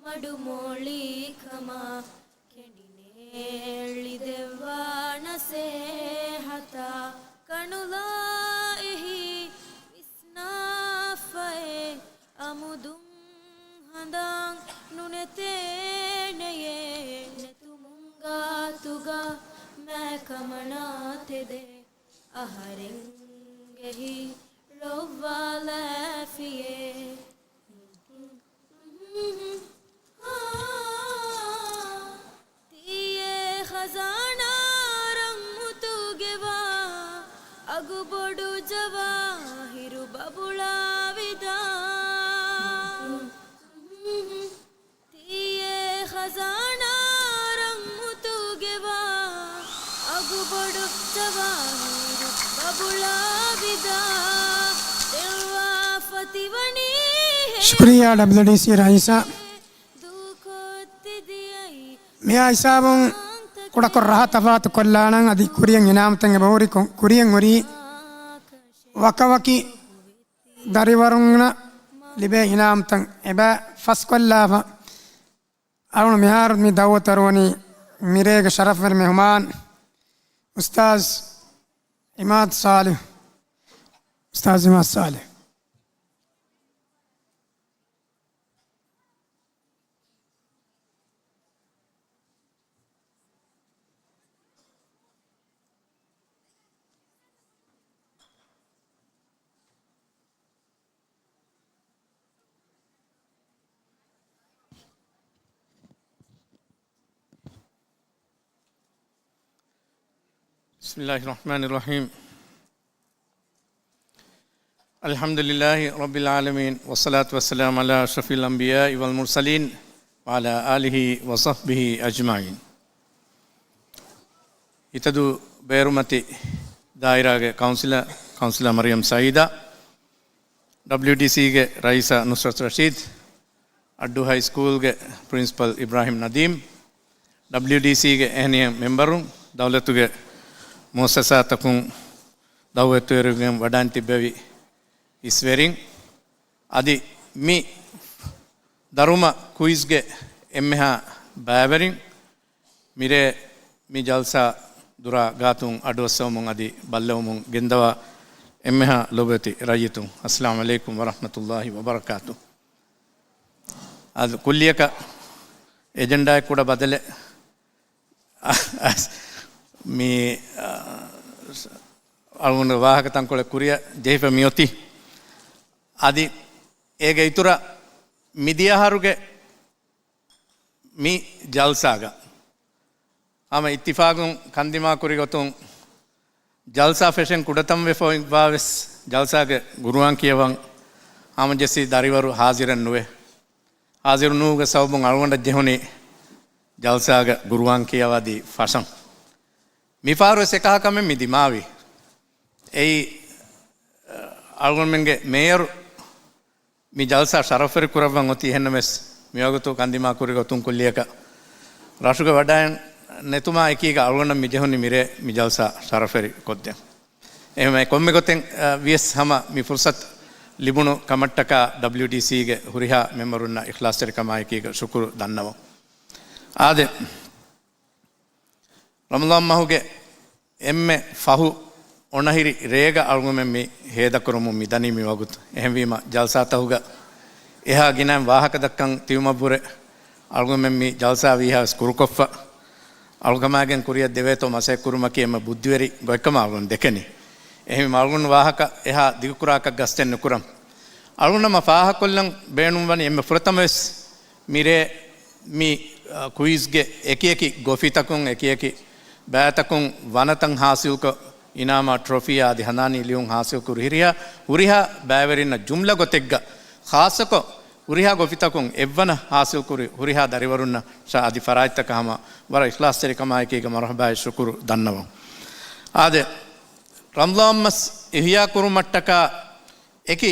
މަޑުމޮޅީ ކަމާ ކެނޑިނޭ އެއްލި ދެއްވާ ނަސޭހަތާ. ކަނުލާ އެހީ ވިސްނާފައޭ. އަމުދުން ހަނދާން ނުނެތޭނެޔޭ. ނެތުމުން ގާތުގަ މާ ކަމަނާ ތެދޭ. އަހަރެންގެ ހިތް ރޮއްވާލާފިޔޭ. ތީއޭ ޚަޒާނާ ރަންމުތުގެވާ އަގުބޮޑު ޖަވާހިރު ބަބުޅާވިދާ. ތީއޭ ޚަޒާނާ ރަންމުތުގެވާ އަގުބޮޑު ޖަވާހިރު ބަބުޅާވިދާ. ދެއްވާފަ ތިވަނީ ހޭ. ޝުކުރިއްޔާ ޑަބްލިޔުޑީސީ ރައީސާ. ދޫކޮށްތި ދިޔައީ މިއާ ހިސާބުން ކުޑަކޮށް ރަހަ ތަފާތު ކޮށްލާނަން. އަދި ކުރިއަށް އިނާމުތައް އެބަހުރި ކޮ-، ކުރިއަށް ހުރީ ވަކަވަކި ދަރިވަރުންނަށް ލިބޭ އިނާމުތައް އެބަ ފަސްކޮށްލާފަ. އަޅުގަނޑު މިހާރު މި ދައުވަތު އަރުވަނީ މިރޭގެ ޝަރަފްވެރި މެހުމާން އުސްތާޒް އިމާދު ސާލިހު. އުސްތާޒް އިމާދު ސާލިހު. بسم الله الرحمن الرحيم. الحمد لله رب العالمين، والصلاة والسلام على أشرف الأنبياء والمرسلين، وعلى آله وصحبه أجمعين. ހިތަދޫ ބޭރުމަތި ދާއިރާގެ ކައުންސިލަރ، ކައުންސިލަރ މަރިޔަމް ސައީދާ، ޑަބްލިޔުޑީސީގެ ރައީސާ ނުސްރަތު ރަޝީދު، އައްޑޫ ހައިސްކޫލްގެ ޕްރިންސިޕަލް އިބްރާހިމް ނަދީމް، ޑަބްލިޔުޑީސީގެ އެހެނިހެން މެމްބަރުން، ދައުލަތުގެ މުއައްސަސާތަކުން ދައުވަތުވެރިވެގެން ވަޑައިން ތިއްބެވި އިސްވެރިން، އަދި މި ދަރުމަ ކުއިޒްގެ އެންމެހާ ބައިވެރިން، މިރޭ މި ޖަލްސާ ދުރާ ގާތުން އަޑުއައްސަވަމުން އަދި ބައްލަވަމުން ގެންދަވާ އެންމެހާ ލޮބުވެތި ރައްޔިތުން، އައްސަލާމު ޢަލައިކުމް ވަރަޙްމަތުﷲި ވަބަރަކާތު. އަދި ކުއްލިއަކަށް އެޖެންޑާއެއް ކުޑަ ބަދަލެއް މި، އަ، އަޅުގަނޑު ވާހަކަ ތަންކޮޅެއް ކުރިއަށް ޖެހިފަ މިއޮތީ. އަދި އޭގެ އިތުރަށް މިދިޔަ އަހަރުގެ މި ޖަލްސާގަ ހަމަ އިއްތިފާގުން ކަންދިމާ ކުރި ގޮތުން ޖަލްސާ ފެށެން ކުޑަތަން ވެފަ އޮތްވާވެސް، ޖަލްސާގެ ގުރުއާން ކިޔަވަން ހަމަޖެއްސި ދަރިވަރު ހާޒިރެއް ނުވޭ. ހާޒިރު ނުވުގެ ސަބަބުން އަޅުގަނޑަށް ޖެހުނީ ޖަލްސާގަ ގުރުއާން ކިޔަވަދީ ފަށަން. މިފަހަރު ވެސް އެކަހަ ކަމެއް މި ދިމާވީ. އެއީ، އަޅުގަނޑުމެންގެ މޭޔަރު މި ޖަލްސާ ޝަރަފްވެރި ކުރައްވަން އޮތީ. އެހެންނަމަވެސް، މިވަގުތު ކަންދިމާ ކުރި ގޮތުން ކުއްލިއަކަށް ރަށުގެ ވަޑައިން ނެތުމާ އެކީގަ އަޅުގަނޑަށް މި ޖެހުނީ މިރޭ މި ޖަލްސާ ޝަރަފްވެރި ކޮށްދޭން. އެހެންވެ، ކޮންމެ ގޮތެއް، އަ، ވިޔަސް ހަމަ މި ފުރުސަތު ލިބުނު ކަމަށްޓަކާ ޑަބްލިޔުޑީސީގެ ހުރިހާ މެމްބަރުންނަށް އިޚްލާޞްތެރިކަމާ އެކީގަ ޝުކުރު ދަންނަވަން. އާދެ، ރަމަޟާން މަހުގެ އެންމެ ފަހު އޮނަހިރި ރޭގަ އަޅުގަނޑުމެން މި ހޭދަކުރަމުން މި ދަނީ މި ވަގުތު. އެހެންވީމަ، ޖަލްސާތަކުގަ އެހާ ގިނައިން ވާހަކަ ދައްކަން ތިބުމަށްވުރެ، އަޅުގަނޑުމެން މި ޖަލްސާ ވީހާވެސް ކުރުކޮށްފަ، އަޅުކަމާގެން ކުރިއަށް ދެވޭތޯ މަސައްކަތް ކުރުމަކީ އެންމެ ބުއްދިވެރި ގޮތްކަމަށް އަޅުގަނޑު ދެކެނީ. އެހެންވީމަ، އަޅުގަނޑު ވާހަކަ އެހާ ދިގުކުރާކަށް ގަސްތެއް ނުކުރަން. އަޅުގަނޑު ނަމަ ފާހަގަކޮށްލަން ބޭނުންވަނީ އެންމެ ފުރަތަމަވެސް މިރޭ މި، އަ، ކުއިޒްގެ އެކިއެކި ގޮފިތަކުން، އެކިއެކި ބައިތަކުން ވަނަތައް ހާސިލްކޮށް، އިނާމާ ޓްރޮފީއާ އަދި ހަނދާނީ ލިޔުން ހާސިލްކުރި ހުރިހާ، ހުރިހާ ބައިވެރިންނަށް ޖުމްލަ ގޮތެއްގަ، ޚާއްޞަކޮށް ހުރިހާ ގޮފިތަކުން އެއްވަނަ ހާސިލްކުރި ހުރިހާ ދަރިވަރުންނަށް އަދި ފަރާތްތަކަށް ހަމަ ވަރަށް އިޚްލާޞްތެރިކަމާއެކީގަ މަރުޙަބާއި ޝުކުރު ދަންނަވަން. އާދެ، ރަމަޟާން މަސް އިޙްޔާ ކުރުމަށްޓަކާ އެކި،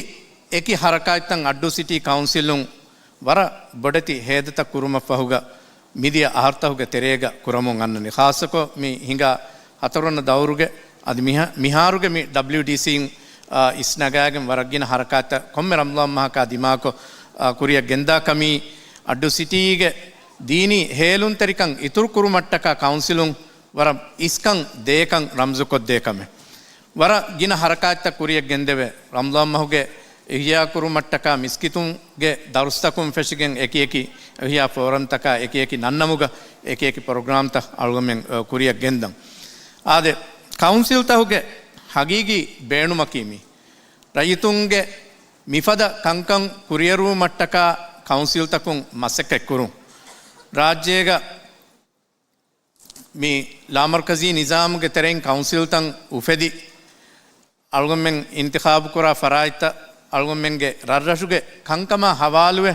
އެކި ޙަރަކާތްތައް އައްޑޫ ސިޓީ ކައުންސިލުން ވަރަށް ބޮޑެތި ހޭދަތައް ކުރުމަށްފަހުގަ، މިދިޔަ އަހަރުތަކުގެ ތެރޭގަ ކުރަމުން އަންނަނީ. ޚާއްޞަކޮށް މި ހިނގާ ހަތަރުވަނަ ދައުރުގެ އަދި މިހާ، މިހާރުގެ މި ޑަބްލިޔުޑީސީން، އާ، އިސްނަގާގެން ވަރަށް ގިނަ ޙަރަކާތްތައް ކޮންމެ ރަމަޟާން މަހަކާ ދިމާކޮށް، އާ، ކުރިއަށް ގެންދާ ކަމީ، އައްޑޫ ސިޓީގެ ދީނީ ހޭލުންތެރިކަން އިތުރު ކުރުމަށްޓަކާ ކައުންސިލުން ވަރަށް އިސްކަން ދޭކަން ރަމްޒުކޮށްދޭ ކަމެއް. ވަރަށް ގިނަ ޙަރަކާތްތައް ކުރިއަށް ގެންދެވޭ. ރަމަޟާން މަހުގެ އިޙްޔާ ކުރުމަށްޓަކާ މިސްކިތުންގެ ދަރުސްތަކުން ފެށިގެން އެކިއެކި އިޙްޔާ ފޯރަމްތަކާ އެކިއެކި ނަންނަމުގަ އެކިއެކި ޕްރޮގްރާމްތައް އަޅުގަނޑުމެން، އަ، ކުރިއަށް ގެންދަން. އާދެ، ކައުންސިލްތަކުގެ ހަގީގީ ބޭނުމަކީ މީ. ރައްޔިތުންގެ މިފަދަ ކަންކަން ކުރިއެރުވުމަށްޓަކާ ކައުންސިލްތަކުން މަސައްކަތް ކުރުން. ރާއްޖޭގަ މި ލާމަރުކަޒީ ނިޒާމުގެ ތެރެއިން ކައުންސިލްތައް އުފެދި، އަޅުގަނޑުމެން އިންތިޚާބުކުރާ ފަރާތްތައް އަޅުގަނޑުމެންގެ ރަށްރަށުގެ ކަންކަމާ ހަވާލުވެ،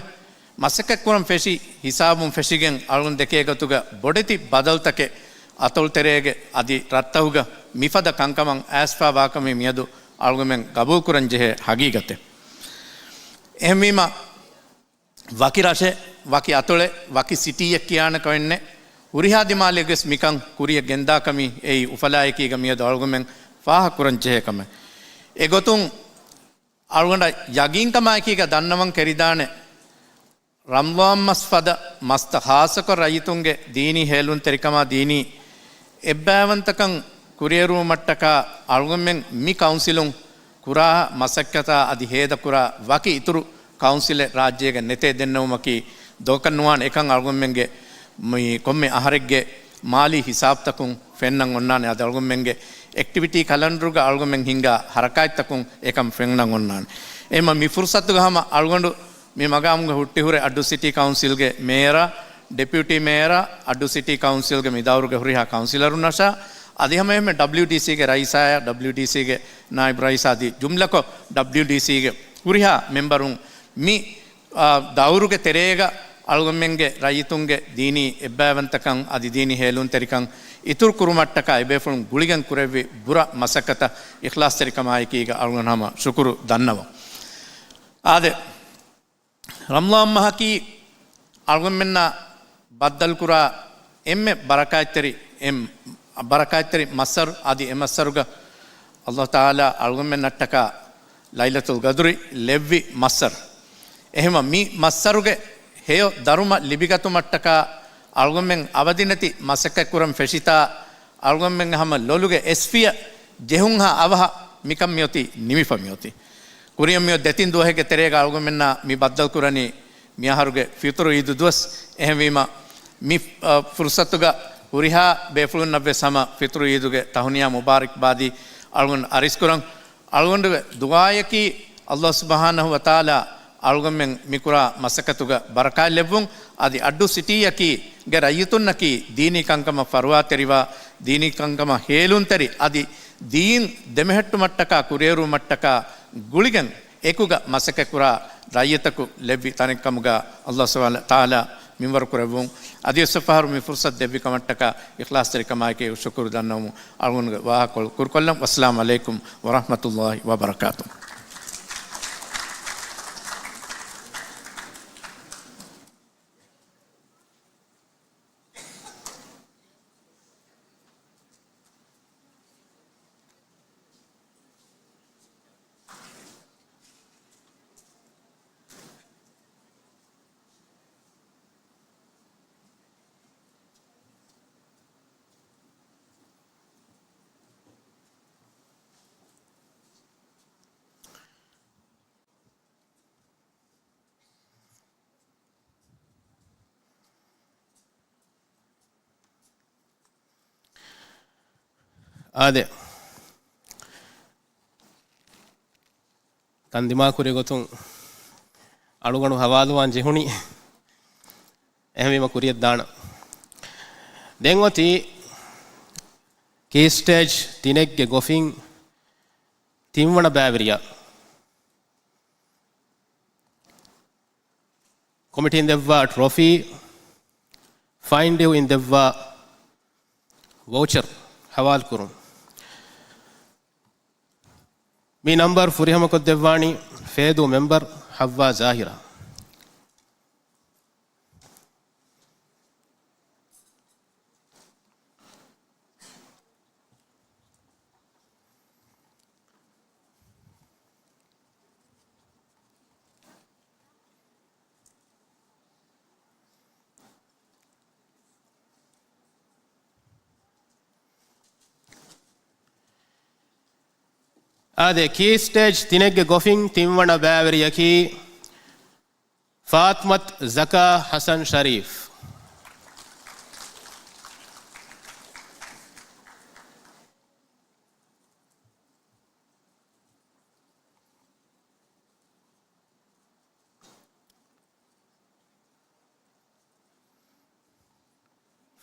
މަސައްކަތްކުރަން ފެށި ހިސާބުން ފެށިގެން އަޅުގަނޑު ދެކޭ ގޮތުގަ ބޮޑެތި ބަދަލުތަކެއް އަތޮޅުތެރޭގެ އަދި ރަށްތަކުގަ މިފަދަ ކަންކަމަށް އައިސްފާ ވާކަމީ މިއަދު އަޅުގަނޑުމެން ގަބޫލުކުރަން ޖެހޭ ހަގީގަތެއް. އެހެންވީމަ، ވަކި ރަށެއް، ވަކި އަތޮޅެއް، ވަކި ސިޓީއެއް ކިޔާނެ ކަމެއް ނެތް. ހުރިހާ ދިމާލެއްގެސް މިކަން ކުރިއަށް ގެންދާ ކަމީ އެއީ އުފަލާއެކީގަ މިއަދު އަޅުގަނޑުމެން ފާހަގަކުރަން ޖެހޭ ކަމެއް. އެގޮތުން އަޅުގަނޑަށް ޔަގީންކަމާއެކީގަ ދަންނަވަން ކެރިދާނެ، ރަމަޟާން މަސް ފަދަ މަސްތައް ޚާއްޞަކޮށް ރައްޔިތުންގެ ދީނީ ހޭލުންތެރިކަމާ ދީނީ އެއްބައިވަންތަކަން ކުރިއެރުވުމަށްޓަކާ އަޅުގަނޑުމެން މި ކައުންސިލުން ކުރާ މަސައްކަތާ އަދި ހޭދަކުރާ ވަކި އިތުރު ކައުންސިލެއް ރާއްޖޭގަ ނެތޭ ދެންނެވުމަކީ ދޯކަށްނުވާނެ. އެކަން އަޅުގަނޑުމެންގެ މި ކޮންމެ އަހަރެއްގެ މާލީ ހިސާބުތަކުން ފެންނަން އޮންނާނެ. އަދި އަޅުގަނޑުމެންގެ އެކްޓިވިޓީ ކަލަންޑަރުގަ އަޅުގަނޑުމެން ހިންގާ ހަރަކާތްތަކުން އެކަން ފެންނަން އޮންނާނެ. އެހެންމަ މި ފުރުސަތުގަ ހަމަ އަޅުގަނޑު މި މަގާމުގަ ހުއްޓިހުރެ އައްޑޫ ސިޓީ ކައުންސިލްގެ މޭޔަރާ، ޑެޕިއުޓީ މޭޔަރާ، އައްޑޫ ސިޓީ ކައުންސިލްގެ މި ދައުރުގެ ހުރިހާ ކައުންސިލަރުންނަށާ، އަދި ހަމައެހެންމެ ޑަބްލިޔުޑީސީގެ ރައީސާއާ، ޑަބްލިޔުޑީސީގެ ނާއިބު ރައީސާ އަދި ޖުމްލަކޮށް ޑަބްލިޔުޑީސީގެ ހުރިހާ މެމްބަރުން މި، އާ، ދައުރުގެ ތެރޭގަ އަޅުގަނޑުމެންގެ ރައްޔިތުންގެ ދީނީ އެއްބައިވަންތަކަން އަދި ދީނީ ހޭލުންތެރިކަން އިތުރު ކުރުމަށްޓަކާ އެބޭފުޅުން ގުޅިގެން ކުރެއްވި ބުރަ މަސައްކަތަށް އިޚްލާޞްތެރިކަމާއެކީގަ އަޅުގަނޑު ހަމަ ޝުކުރު ދަންނަވަން. އާދެ، ރަމްޟާން މަހަކީ އަޅުގަނޑުމެންނާ ބައްދަލުކުރާ އެންމެ ބަރަކާތްތެރި، އެން، ބަރަކާތްތެރި މައްސަރު، އަދި އެ މައްސަރުގަ ﷲ ތަޢާލާ އަޅުގަނޑުމެންނަށްޓަކާ ލައިލަތުލް ޤަދުރި ލެއްވި މައްސަރު. އެހެންވެ މި މައްސަރުގެ ހެޔޮ ދަރުމަ ލިބިގަތުމަށްޓަކާ އަޅުގަނޑުމެން އަވަދިނެތި މަސައްކަތްކުރަން ފެށިތާ، އަޅުގަނޑުމެންގެ ހަމަ ލޮލުގެ އެސްފިޔަ ޖެހުންހާ އަވަހަށް މިކަން މިއޮތީ ނިމިފަ މިއޮތީ. ކުރިއަށް މިއޮތް ދެތިން ދުވަހެއްގެ ތެރޭގަ އަޅުގަނޑުމެންނާ މި ބައްދަލުކުރަނީ މިއަހަރުގެ ފިޠުރު ޢީދު ދުވަސް. އެހެންވީމަ، މި، އަ، ފުރުޞަތުގަ ހުރިހާ ބޭފުޅުންނަށްވެސް ހަމަ ފިޠުރު ޢީދުގެ ތަހުނިޔާ މުބާރަކްބާދީ އަޅުގަނޑު އަރިސްކުރަން. އަޅުގަނޑުގެ ދުޢާއަކީ، ﷲ ސުބްޙާނަހޫ ވަތަޢާލާ އަޅުގަނޑުމެން މިކުރާ މަސައްކަތުގަ ބަރަކާތް ލެއްވުން، އަދި އައްޑޫ ސިޓީއަކީ ގެ ރައްޔިތުންނަކީ ދީނީ ކަންކަމަށް ފަރުވާތެރިވާ، ދީނީ ކަންކަމަށް ހޭލުންތެރި، އަދި ދީން ދެމެހެއްޓުމަށްޓަކާ ކުރިއެރުވުމަށްޓަކާ ގުޅިގެން އެކުގަ މަސައްކަތްކުރާ ރައްޔިތަކު ލެއްވި ތަނެއްކަމުގަ ﷲ ސުބްޙާނަހޫ ވަތަޢާލާ މިންވަރު ކުރެއްވުން. އަދިވެސް އެއްފަހަރު މި ފުރުޞަތު ދެއްވި ކަމަށްޓަކާ އިޚްލާޞްތެރިކަމާއެކީ ޝުކުރު ދަންނަވަމުން އަޅުގަނޑުގެ ވާހަކަކޮޅު ކުރުކޮށްލަން. ވައްސަލާމު ޢަލައިކުމް ވަރަޙްމަތުﷲި ވަބަރަކާތުހު. އާދެ، ކަންދިމާކުރި ގޮތުން އަޅުގަނޑު ހަވާލުވާން ޖެހުނީ. އެހެންވީމަ ކުރިޔަށް ދާނަން. ދެން އޮތީ ކީ ސްޓޭޖް ތިނެއްގެ ގޮފިން ތިންވަނަ ބައިވެރިޔާ. ކޮމިޓީން ދެއްވާ ޓްރޮފީ، ފައިން ޑިއު އިން ދެއްވާ ވައުޗަރު ހަވާލުކުރުން. މި ނަމްބަރު ފުރިހަމަކޮށްދެއްވާނީ ފޭދޫ މެމްބަރު ޙައްވާ ޒާހިރާ. އާދެ، ކީ ސްޓޭޖް ތިނެއްގެ ގޮފިން ތިންވަނަ ބައިވެރިޔަކީ ފާތްމަތު ޒަކާ ޙަސަން ޝަރީފް.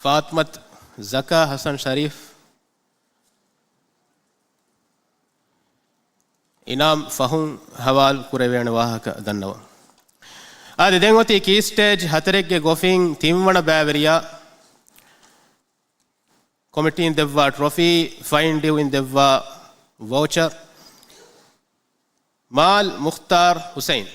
ފާތްމަތު ޒަކާ ޙަސަން ޝަރީފް އިނާމް ފަހުން ހަވާލު ކުރެވޭނެ ވާހަކަ ދަންނަވަން. އާދެ، ދެން އޮތީ ކީ ސްޓޭޖް ހަތަރެއްގެ ގޮފިން ތިންވަނަ ބައިވެރިޔާ، ކޮމިޓީން ދެއްވާ ޓްރޮފީ، ފައިން ޑިއު އިން ދެއްވާ ވައުޗަރު، މާލް މުޚްތާރު ޙުސައިން.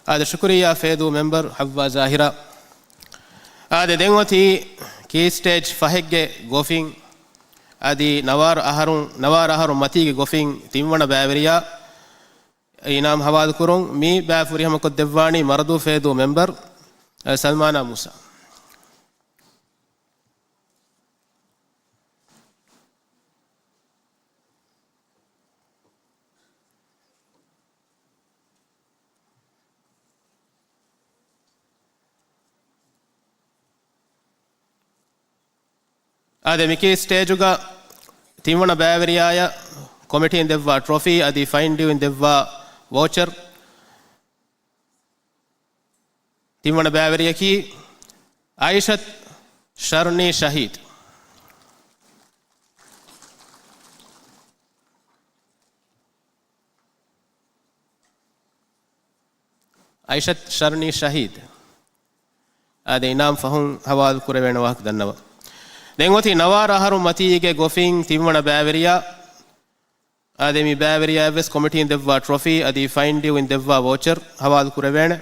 އާދެ، ޝުކުރިއްޔާ ފޭދޫ މެމްބަރު ހައްވާ ޒާހިރާ. އާދެ، ދެން އޮތީ ކީ ސްޓޭޖް ފަހެއްގެ ގޮފިން އަދި ނަވާރަ އަހަރުން، ނަވާރަ އަހަރުން މަތީގެ ގޮފިން ތިންވަނަ ބައިވެރިޔާ އިނާމް ހަވާލުކުރުން. މި ބައި ފުރިހަމަކޮށްދެއްވާނީ މަރަދޫ ފޭދޫ މެމްބަރު ސަލްމާނާ މޫސާ. އާދެ، މިކީ ސްޓޭޖުގަ ތިންވަނަ ބައިވެރިޔާޔަށް ކޮމިޓީން ދެއްވާ ޓްރޮފީ އަދި ފައިން ޑިއުއިން ދެއްވާ ވައުޗަރު. ތިންވަނަ ބައިވެރިޔަކީ އައިޝަތް ޝަރްނީ ޝަހީދު. އައިޝަތް ޝަރްނީ ޝަހީދު. އާދެ، އިނާމް ފަހުން ހަވާލު ކުރެވޭނެ ވާހަކަ ދަންނަވަން. ދެން އޮތީ ނަވާރަ އަހަރު މަތީގެ ގޮފިން ތިންވަނަ ބައިވެރިޔާ. އާދެ، މި ބައިވެރިޔާއަށްވެސް ކޮމިޓީން ދެއްވާ ޓްރޮފީ އަދި ފައިން ޑިއުއިން ދެއްވާ ވައުޗަރު ހަވާލު ކުރެވޭނެ.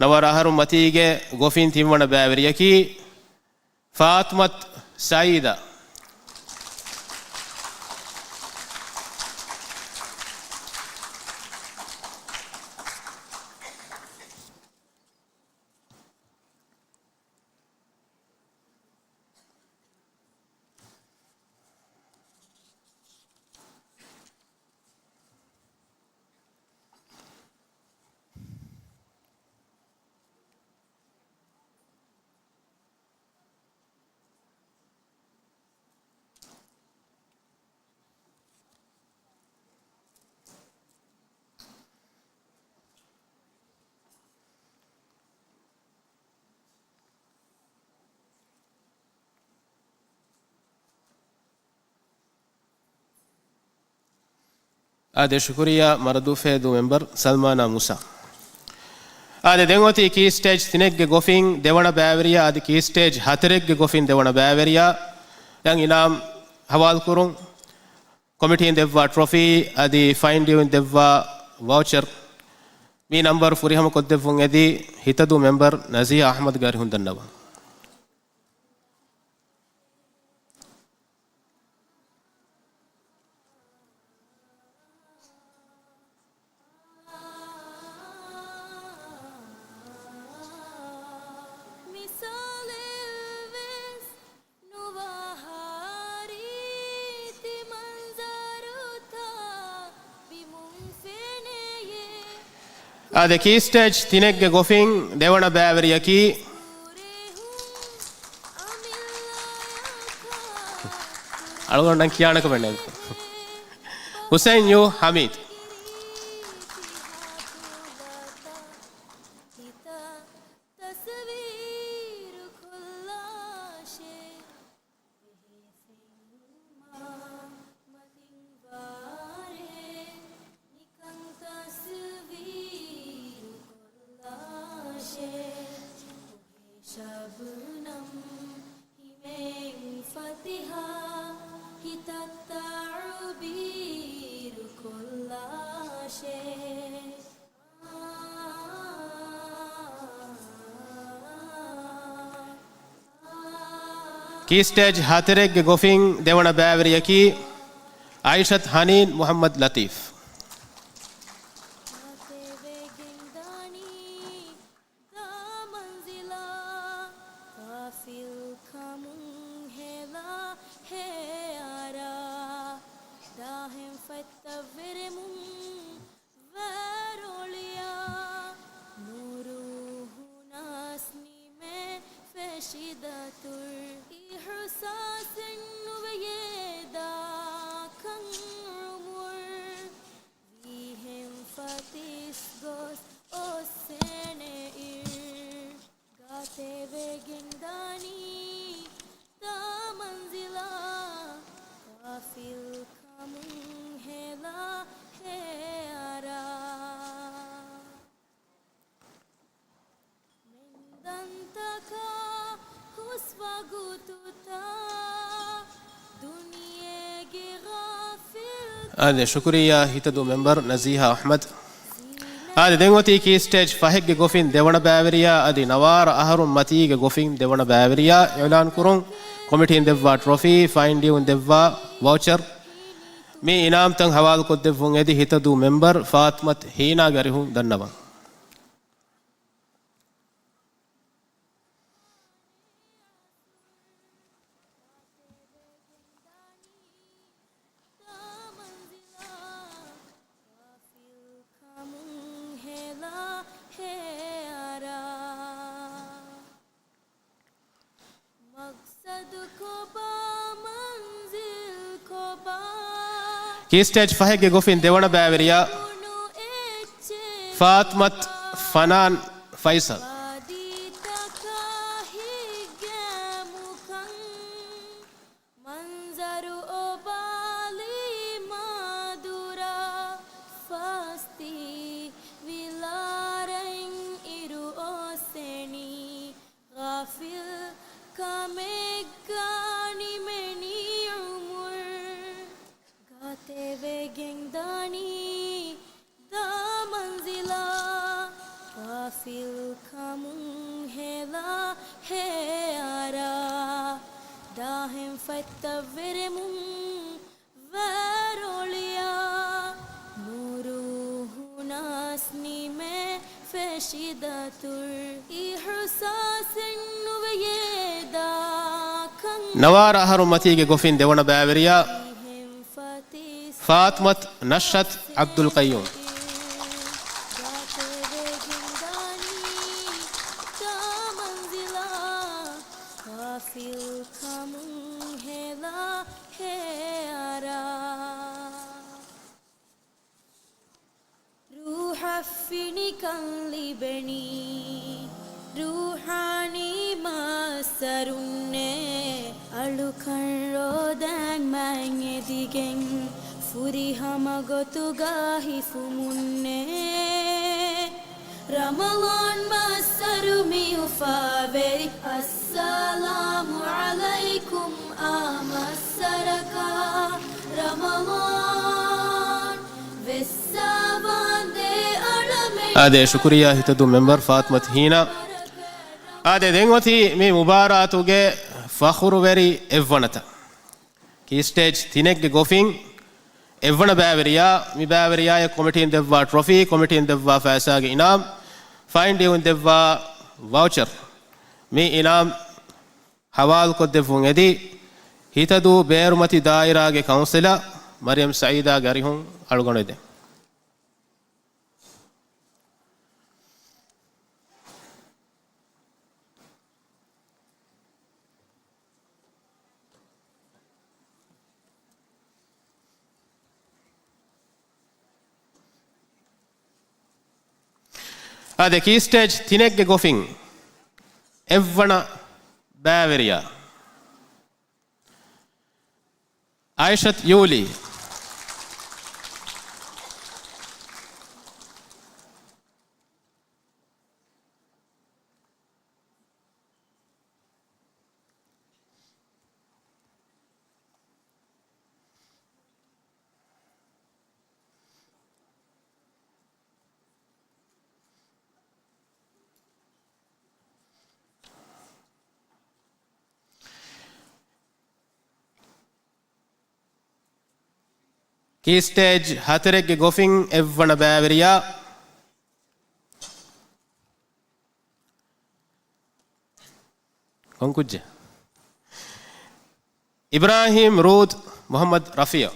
ނަވާރަ އަހަރު މަތީގެ ގޮފިން ތިންވަނަ ބައިވެރިޔަކީ ފާތުމަތު ސައީދާ. އާދެ، ޝުކުރިއްޔާ މަރަދޫ ފޭދޫ މެމްބަރު ސަލްމާނާ މޫސާ. އާދެ، ދެން އޮތީ ކީ ސްޓޭޖް ތިނެއްގެ ގޮފިން ދެވަނަ ބައިވެރިޔާ އަދި ކީ ސްޓޭޖް ހަތަރެއްގެ ގޮފިން ދެވަނަ ބައިވެރިޔާ. ދެން އިނާމް ހަވާލުކުރުން. ކޮމިޓީން ދެއްވާ ޓްރޮފީ އަދި ފައިން ޑިއުއިން ދެއްވާ ވައުޗަރު. މި ނަންބަރު ފުރިހަމަ ކޮށްދެއްވުން އެދި ހިތަދޫ މެމްބަރު ނަޒީހާ އަޙްމަދުގެ އަރިހުން ދަންނަވަން. މިސާލެއްވެސް ނުވާ ހާރީތި މަންޒަރުތައް ބިމުން ފެނެޔޭ. އާދެ، ކީ ސްޓޭޖް ތިނެއްގެ ގޮފިން ދެވަނަ ބައިވެރިޔަކީ އަޅުގަނޑަށް ކިޔާނެ ކަމެއް ނެތް. ހުސެން ޔޫ ހަމީދު. ތަސްވީރު ކޮށްލާށޭ. ވެހޭސެން މާ މަތިން ވާރޭ. ނިކަން ތަސްވީރު ކޮށްލާށޭ. ކޮހެ ޝަބްނަމް ހިމޭން ފަތިހާ. ހިތަށް ތަޢުބީރު ކޮށްލާށޭ. ކީ ސްޓޭޖް ހަތަރެއްގެ ގޮފިން ދެވަނަ ބައިވެރިޔަކީ އައިޝަތް ހަނީން މުޙައްމަދު ލަތީފް. ދާމަންޒިލާ ޣާފިލް ކަމުން ހެލާ ހޭއަރާ، ދާހެން ފަތްތައް ވެރެމުން ވަރޮޅިޔާ، ނޫރު ހުނާސް ނިމޭ ފެށި ދަތުރު، އިޙުސާސެއް ނުވެޔޭ ދާކަން ޢުމުރު. ވީހެން ފަތިސް ގޮސް އޮއްސޭނެ އިރު، ގާތެވެގެން ދާނީ ދާމަންޒިލާ، ޣާފިލް ކަމުން ހެލާ ހޭއަރާ. މެންދަންތަކާ ހުސް ވަގުތުތައް ދުނިޔޭގެ ޣާފިލް. އާދެ، ޝުކުރިއްޔާ ހިތަދޫ މެމްބަރު ނަޒީހާ އަޙްމަދު. އާދެ، ދެން އޮތީ ކީ ސްޓޭޖް ފަހެއްގެ ގޮފިން ދެވަނަ ބައިވެރިޔާ އަދި ނަވާރަ އަހަރުން މަތީގެ ގޮފިން ދެވަނަ ބައިވެރިޔާ އިޢުލާން ކުރުން. ކޮމިޓީން ދެއްވާ ޓްރޮފީ، ފައިން ޑިއުން ދެއްވާ ވައުޗަރު. މި އިނާމްތައް ހަވާލުކޮށްދެއްވުން އެދި ހިތަދޫ މެމްބަރު ފާތުމަތު ހީނާގެ އަރިހުން ދަންނަވަން. ކީ ސްޓޭޖް ފަހެއްގެ ގޮފިން ދެވަނަ ބައިވެރިޔާ ފާތުމަތު ފަނާން ފައިސަލް. މަންޒަރު އޮބާލީ މާދުރާ ފާސްތީ ވިލާރައިން އިރު އޮއްސެނީ. ޣާފިލް ކަމެއްގާ ނިމެނީ އުމުރު. ގާތެވެގެން ދާނީ ދާ މަންޒިލާ. ޣާފިލް ކަމުން ހޭލާ ހޭއަރާ. ދާހެން ފަތްތައް ވެރެމުން ވާރޮޅިޔާ. ނޫރު ހުނާސް ނިމޭ ފެށިދަތުރު. އިޙްސާސެއް ނުވެޔޭ ދާކަން. ނަވާރަ އަހަރު މަތީގެ ގޮފިން ދެވަނަ ބައިވެރިޔާ ފާތުމަތު ނަޝްރަތް ޢަބްދުލް ޤައްޔޫމް. ރޫޙަށް ފިނިކަން ލިބެނީ ރޫޙާނީ މައްސަރުންނޭ. އަޅުކަން ރޯދައިން މައިން އެދިގެން ފުރިހަމަ ގޮތުގަ ހިފުމުންނޭ. ރަމަޟާން މައްސަރު މި އުފާވެރި އައްސަލާމު ޢަލައިކުމް އާ މައްސަރަކާ. ރަމަޟާން ވެއްސާވާންދޭ އަޅަމެން. އާދެ، ޝުކުރިއްޔާ ހިތަދޫ މެމްބަރު ފާތުމަތު ހީނާ. އާދެ، ދެން އޮތީ މި މުބާރާތުގެ ފަޚުރުވެރި އެއްވަނަތައް. ކީ ސްޓޭޖް ތިނެއްގެ ގޮފިން އެއްވަނަ ބައިވެރިޔާ، މި ބައިވެރިޔާއަށް ކޮމިޓީން ދެއްވާ ޓްރޮފީ، ކޮމިޓީން ދެއްވާ ފައިސާގެ އިނާމް، ފައިން ޑިއުން ދެއްވާ ވައުޗަރު. މި އިނާމް ހަވާލުކޮށްދެއްވުން އެދި، ހިތަދޫ ބޭރުމަތި ދާއިރާގެ ކައުންސިލަރ މަރިޔަމް ސައީދާގެ އަރިހުން އަޅުގަނޑު އެދެން. އާދެ، ކީ ސްޓޭޖް ތިނެއްގެ ގޮފިން އެއްވަނަ ބައިވެރިޔާ އާއިޝަތު ޔޫލީ. ކީ ސްޓޭޖް ހަތަރެއްގެ ގޮފިން އެއްވަނަ ބައިވެރިޔާ ކޮން ކުއްޖެއް؟ އިބްރާހީމް ރޫދް މުޙައްމަދު ރަފީޢު.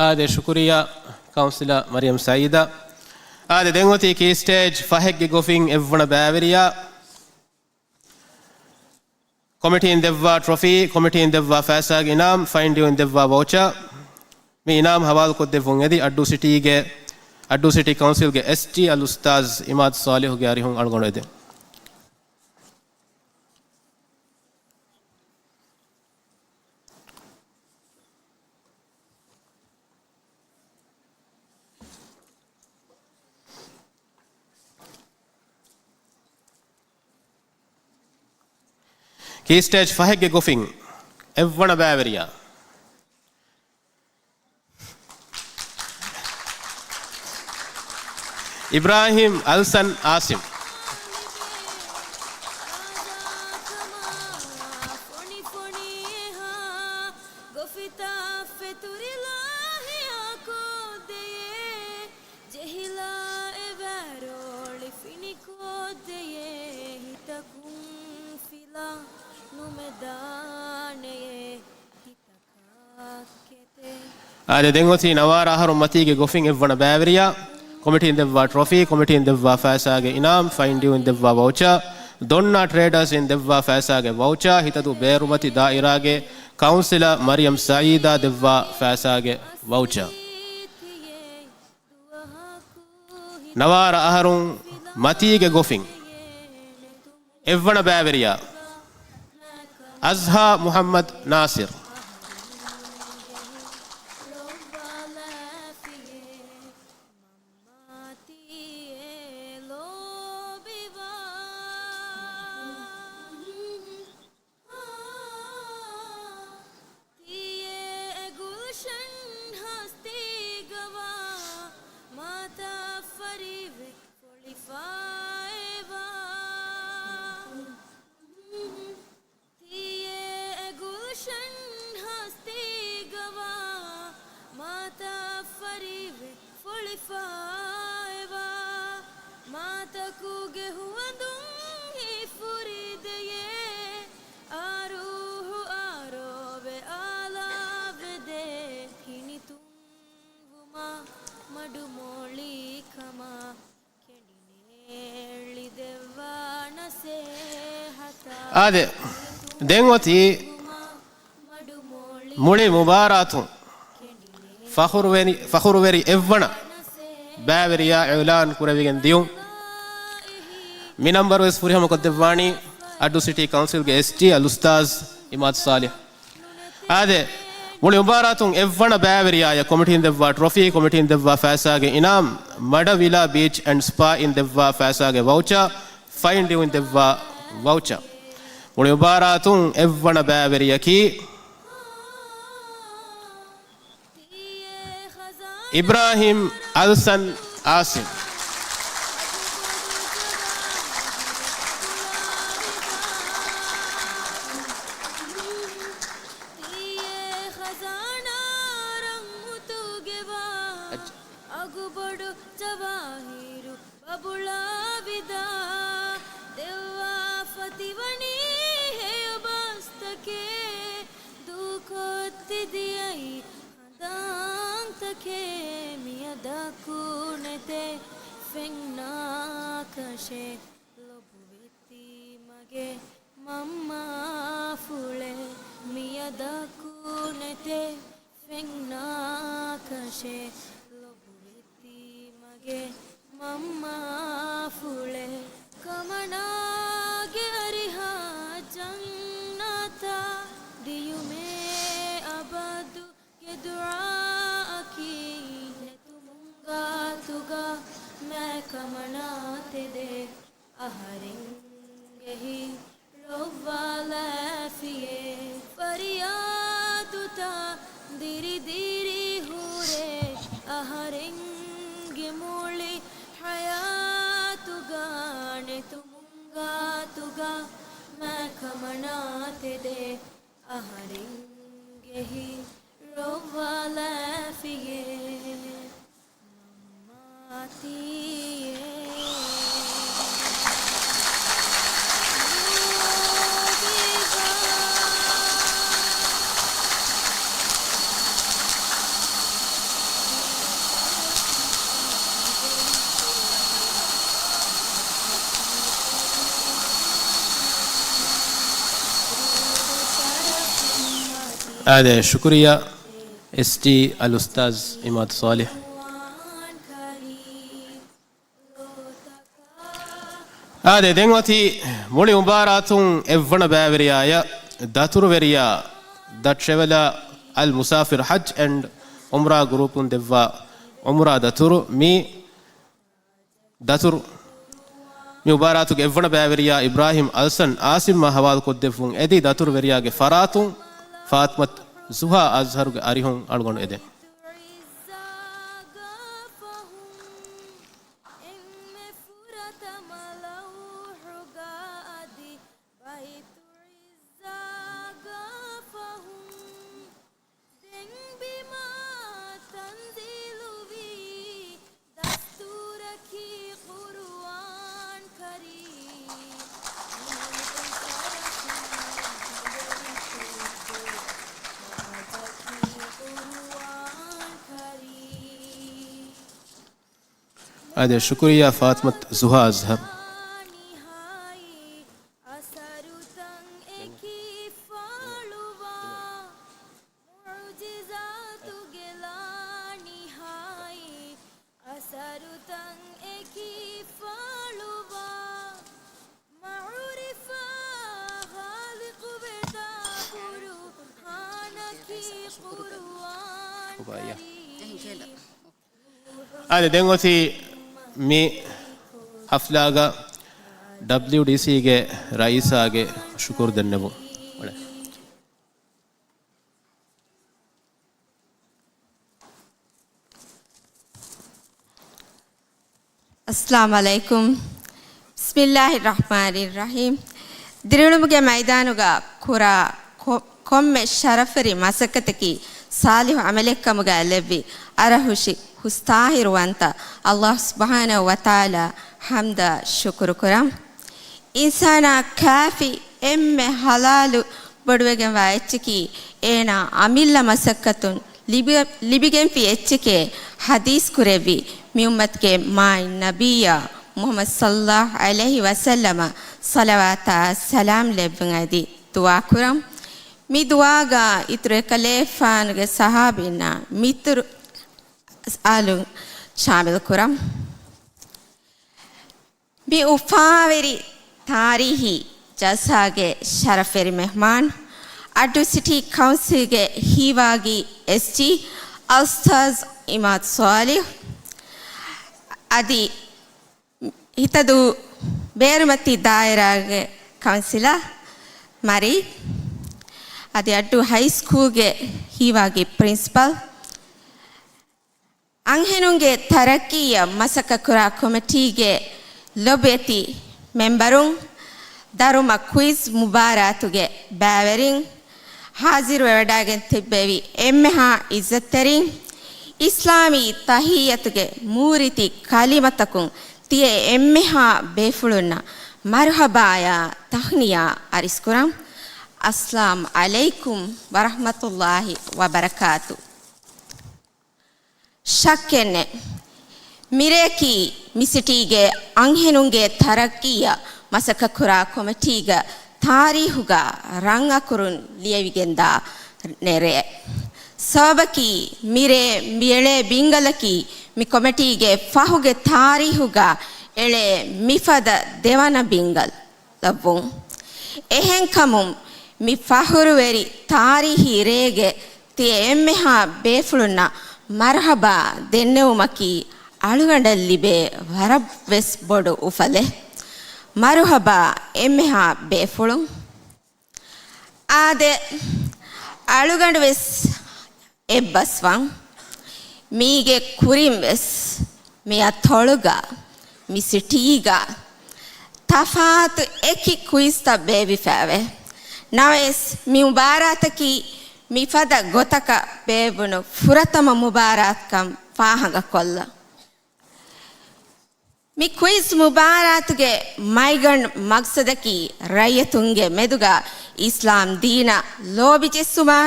އާދެ، ޝުކުރިއްޔާ ކައުންސިލަރ މަރިޔަމް ސައީދާ. އާދެ، ދެން އޮތީ ކީ ސްޓޭޖް ފަހެއްގެ ގޮފިން އެއްވަނަ ބައިވެރިޔާ ކޮމިޓީން ދެއްވާ ޓްރޮފީ، ކޮމިޓީން ދެއްވާ ފައިސާގެ އިނާމް، ފައިން ޑިއުން ދެއްވާ ވައުޗާ، މި އިނާމް ހަވާލުކޮށްދެއްވުން އެދި އައްޑޫ ސިޓީގެ، އައްޑޫ ސިޓީ ކައުންސިލްގެ އެސްޓީ އަލްއުސްތާޒް އިމާދު ޞާލިޙުގެ އަރިހުން އަޅުގަނޑު އެދެން. ކީ ސްޓޭޖް ފަހެއްގެ ގޮފިން އެއްވަނަ ބައިވެރިޔާ އިބްރާހިމް އަލްސަން އާސިމް. ޖެހިލާ އެބައިރޯޅި ފިނިކޮށްދެޔޭ، ހިތަކުން ފިލާ ނުމެދާނެޔޭ، ހިތަކަށް ކެތޭ. އާދެ، ދެން އޮތީ ނަވާރަ އަހަރު މަތީގެ ގޮފިން އެއްވަނަ ބައިވެރިޔާ، ކޮމިޓީން ދެއްވާ ޓްރޮފީ، ކޮމިޓީން ދެއްވާ ފައިސާގެ އިނާމް، ފައިން ޑިއުން ދެއްވާ ވައުޗާ، ދޮންނާ ޓްރޭޑާސް އިން ދެއްވާ ފައިސާގެ ވައުޗާ، ހިތަދޫ ބޭރުމަތި ދާއިރާގެ ކައުންސިލަރ މަރިޔަމް ސައީދާ ދެއްވާ ފައިސާގެ ވައުޗާ. ނަވާރަ އަހަރުން މަތީގެ ގޮފިން އެއްވަނަ ބައިވެރިޔާ އަޒްހާ މުޙައްމަދު ނާސިރު. ތިޔޭ އެ ގުލްޝަން ހަސްތީގަވާ، މާތައް ފަރިވެ ފޮޅިފައިވާ. ތިޔޭ އެ ގުލްޝަން ހަސްތީގަވާ، މާތައް ފަރިވެ ފޮޅިފައިވާ، މާތަކުގެ ހުވަނދުން ހިފުރިދެޔޭ، އާ ރޫޙު އާރޯވެ އާލާވެދޭ، ހިނިތުންވުމާ މަޑުމޮޅިކަމާ، ކެނޑިނޭޅި ދެއްވާ ނަސޭހަތާ. އާދެ، ދެން އޮތީ މުޅި މުބާރާތުން ފަޚުރުވެރި، ފަޚުރުވެރި އެއްވަނަ ބައިވެރިޔާ އިޢުލާން ކުރެވިގެން ދިޔުން. މި ނަންބަރު ވެސް ފުރިހަމަކޮށްދެއްވާނީ އައްޑޫ ސިޓީ ކައުންސިލްގެ އެސްޓީ އަލްއުސްތާޒް އިމާދު ޞާލިޙް. އާދެ، މުޅި މުބާރާތުން އެއްވަނަ ބައިވެރިޔާއަށް ކޮމިޓީން ދެއްވާ ޓްރޮފީ، ކޮމިޓީން ދެއްވާ ފައިސާގެ އިނާމް، މަޑަވިލާ ބީޗް އެންޑް ސްޕާ އިން ދެއްވާ ފައިސާގެ ވައުޗާ، ފައިން ޑިއު އިން ދެއްވާ ވައުޗާ. މުޅި މުބާރާތުން އެއްވަނަ ބައިވެރިޔަކީ އިބްރާހިމް އަލްސަން އާސިމް. ތިޔޭ ޚަޒާނާ ރަނގްމުތުގެވާ، އަގުބޮޑު ޖަވާހިރު ބަބުޅާވިދާ، ދެއްވާފަ ތިވަނީ ހެޔޮ ބަސްތަކެއް، ދޫކޮށްތި ދިޔައީ ހަނދާންތަކެއް، މިއަދަކު ނެތޭ ފެންނާ ކަށެއް، ލޮބުވެތީ މަގޭ މަންމާފުޅެއް، މިއަދަކު ނެތޭ ފެންނާ ކަށެއް، ލޮބުވެތީ މަގޭ މަންމާފުޅެއް. ކަމަނާގެ އަރިހަށް ޖަންނަތަށް ދިޔުމޭ އަބަދު ގެ ދުޢާއަކީ، ނެތުމުން ގާތުގަ މާ ކަމަނާ ތެދޭ، އަހަރެންގެ ހިތް ރޮއްވާލާފިޔޭ. ފަރިޔާދުތައް ދިރި ދިރި ހުރޭ، އަހަރެންގެ މުޅި ޙަޔާތުގަ، ނެތުމުން ގާތުގަ މާ ކަމަނާ ތެދޭ، އަހަރެންގެ ހިތް ރޮއްވާލާފިޔޭ. މަންމާތީއޭ. އާދެ، ޝުކުރިއްޔާ، އެސްޑީ އަލްއުސްތާޛް އިމާދު ޞާލިޙް. އާދެ، ދެން އޮތީ މުޅި މުބާރާތުން އެއްވަނަ ބައިވެރިޔާއަށް ދަތުރުވެރިޔާ ދަ ޓްރެވެލާ އަލް މުސާފިރު ޙައްޖް އެންޑް ޢުމްރާ ގްރޫޕުން ދެއްވާ ޢުމްރާ ދަތުރު. މި ދަތުރު މި މުބާރާތުގެ އެއްވަނަ ބައިވެރިޔާ އިބްރާހިމް އަލްސަން އާސިމްއާ ހަވާލުކޮށްދެއްވުން އެދި، ދަތުރުވެރިޔާގެ ފަރާތުން ފާތިމަތު ޒުހާ އަޒްހަރުގެ އަރިހުން އަޅުގަނޑު އެދެން. ދެން ބިމާ ތަންޒީލުވީ ދަސްތޫރަކީ ޤުރުއާން ކަރީމް. އާދެ، ޝުކުރިއްޔާ ފާތިމަތު ޒުހާ އަޒްހަރު. އަސަރުތައް އެކީ ފާޅުވާ، މުޢުޖިޒާތުގެ ލާނިހާއީ އަސަރުތައް އެކީ ފާޅުވާ، މަޢުރިފާ ޚާލިޤުވެދާ ޤުރުއާނަކީ ޤުރުއާން ކަރީމް. އާދެ، ދެން އޮތީ މި ޙަފްލާގަ ޑަބްލިޔުޑީސީގެ ރައީސާގެ ޝުކުރު ދެންނެވުން. އައްސަލާމު ޢަލައިކުމް. ބިސްމިއްލާހި ރަޙްމާނި ރަޙީމް. ދިރިއުޅުމުގެ މައިދާނުގަ ކުރާ ކޮ-، ކޮންމެ ޝަރަފްވެރި މަސައްކަތަކީ ޞާލިޙު ޢަމަލެއްކަމުގަ ލެއްވި އަރަހުށި ހުސްޠާހިރުވަންތަ އައްލާހު ސުބްޙާނަހު ވަތަޢާލާ ޙަމްދާ ޝުކުރު ކުރަން. އިންސާނާ ކާފި އެންމެ ޙަލާލު ބޮޑުވެގެންވާ އެއްޗަކީ އޭނާ އަމިއްލަ މަސައްކަތުން ލިބި-، ލިބިގެންފި އެއްޗެކޭ ޙަދީޘް ކުރެއްވި މި އުއްމަތުގެ މާތް ނަބިއްޔާ މުޙައްމަދު ޞައްލައްލާހު ޢަލައިހި ވަސައްލަމަށް ޞަލަވާތާ ސަލާމް ލެއްވުން އެދި ދުޢާ ކުރަން. މި ދުޢާގަ އިތުރު އެކަލޭގެފާނުގެ ޞަޙާބީންނާ މިތުރު އާލު ޝާމިލް ކުރަން. މި އުފާވެރި ތާރީހީ ޖަލްސާގެ ޝަރަފްވެރި މެހްމާން، އައްޑޫ ސިޓީ ކައުންސިލްގެ ހީވާގި އެސްޖީ އަލްއުސްތާޛް އިމާދު ޞާލިޙް، އަދި ހިތަދޫ ބޭރުމަތީ ދާއިރާގެ ކައުންސިލަރ މަރީ، އަދި އައްޑޫ ހައިސްކޫލްގެ ހީވާގި ޕްރިންސިޕަލް، އަންހެނުންގެ ތަރައްޤީއަށް މަސައްކަތްކުރާ ކޮމިޓީގެ ލޮބުވެތި މެމްބަރުން، ދަރުމަ ކުއިޒް މުބާރާތުގެ ބައިވެރިން، ހާޒިރުވެވަޑައިގެން ތިއްބެވި އެންމެހާ އިއްޒަތްތެރިން، އިސްލާމީ ތަޙިއްޔަތުގެ މޫރިތި ކަލިމަތަކުން ތިޔަ އެންމެހާ ބޭފުޅުންނަށް މަރުޙަބާޔާ ތަހްނިޔާ އަރިސްކުރަން. އައްސަލާމު ޢަލައިކުމް ވަރަޙްމަތުﷲި ވަބަރަކާތު. ޝައްކެއްނެތް، މިރެއަކީ މިސިޓީގެ އަންހެނުންގެ ތަރައްޤީއަށް މަސައްކަތްކުރާ ކޮމިޓީގެ ތާރީހުގަ ރަންއަކުރުން ލިޔެވިގެންދާ ނެރެއެއް. ސަބަބަކީ، މިރޭ މިއެޅޭ ބިންގަލަކީ މި ކޮމިޓީގެ ފަހުގެ ތާރީހުގަ އެޅޭ މިފަދަ ދެވަނަ ބިންގަލް. ލައްވުން. އެހެންކަމުން، މި ފަޚުރުވެރި ތާރީހީ ރޭގެ ތިޔަ އެންމެހާ ބޭފުޅުންނަށް މަރުޙަބާ ދެންނެވުމަކީ އަޅުގަނޑަށް ލިބޭ ވަރަށްވެސް ބޮޑު އުފަލެއް. މަރުޙަބާ އެންމެހާ ބޭފުޅުން. އާދެ، އަޅުގަނޑުވެސް އެއްބަސްވަން. މީގެ ކުރިން ވެސް މިއަތޮޅުގަ، މި ސިޓީގަ ތަފާތު އެކި ކުއިޒްތައް ބޭއްވިފައެވެ. ނަމަވެސް، މި މުބާރާތަކީ މިފަދަ ގޮތަކަށް ބޭއްވުނު ފުރަތަމަ މުބާރާތްކަން ފާހަގަކޮށްލަން. މި ކުއިޒް މުބާރާތުގެ މައިގަނޑު މަގްސަދަކީ، ރައްޔިތުންގެ މެދުގަ އިސްލާމް ދީނަށް ލޯބިޖެއްސުމާ،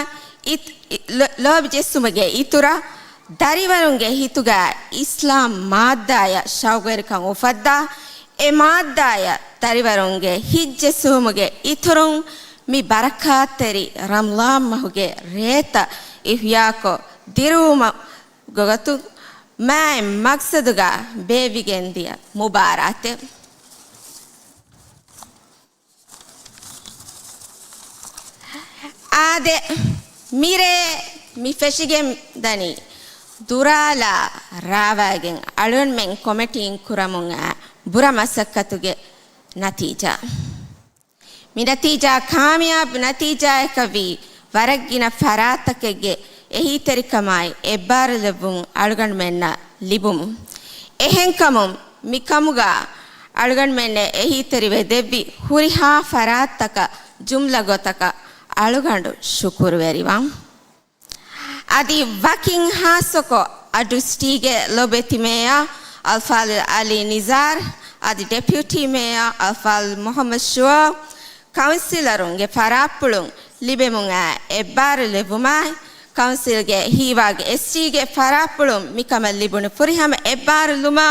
އިތް-، އި-، ލޯ-، ލޯބިޖެއްސުމުގެ އިތުރަށް، ދަރިވަރުންގެ ހިތުގަ އިސްލާމް މާއްދާއަށް ޝައުގުވެރިކަން އުފައްދާ، އެ މާއްދާއަށް ދަރިވަރުންގެ ހިތްޖެއްސުމުގެ އިތުރުން، މި ބަރަކާތްތެރި ރަމްޟާން މަހުގެ ރޭތައް އިޙްޔާކޮށް ދިރުވުމުގެ ގޮތުން މާތް މަގްސަދުގަ ބޭއްވިގެންދިޔަ މުބާރާތެއް. އާދެ، މިރޭ މި ފެށިގެން ދަނީ ދުރާލާ ރާވައިގެން އަޅުގަނޑުމެން ކޮމިޓީން ކުރަމުން އައި ބުރަ މަސައްކަތުގެ ނަތީޖާ. މި ނަތީޖާ ކާމިޔާބު ނަތީޖާއަކަށްވީ ވަރަށް ގިނަ ފަރާތްތަކެއްގެ އެހީތެރިކަމާއި އެއްބާރުލެއްވުން އަޅުގަނޑުމެންނަށް ލިބުމުން. އެހެންކަމުން މި ކަމުގަ އަޅުގަނޑުމެންނަށް އެހީތެރިވެ ދެއްވި ހުރިހާ ފަރާތްތަކަށް ޖުމްލަ ގޮތަކަށް އަޅުގަނޑު ޝުކުރުވެރިވަން. އަދި ވަކިން ހާއްސަކޮށް އައްޑޫ ސިޓީގެ ލޮބުވެތި މޭޔާ އަލްފާޟިލް އަލީ ނިޒާރް، އަދި ޑެޕިއުޓީ މޭޔާ އަލްފާޟިލް މުޙައްމަދު ޝުޢައިބް، ކައުންސިލަރުންގެ ފަރާތްޕުޅުން ލިބެމުން އައި އެއްބާރުލެއްވުމާއި، ކައުންސިލްގެ ހީވާގި އެސްޓީގެ ފަރާތްޕުޅުން މިކަމަށް ލިބުނު ފުރިހަމަ އެއްބާރުލުމާ،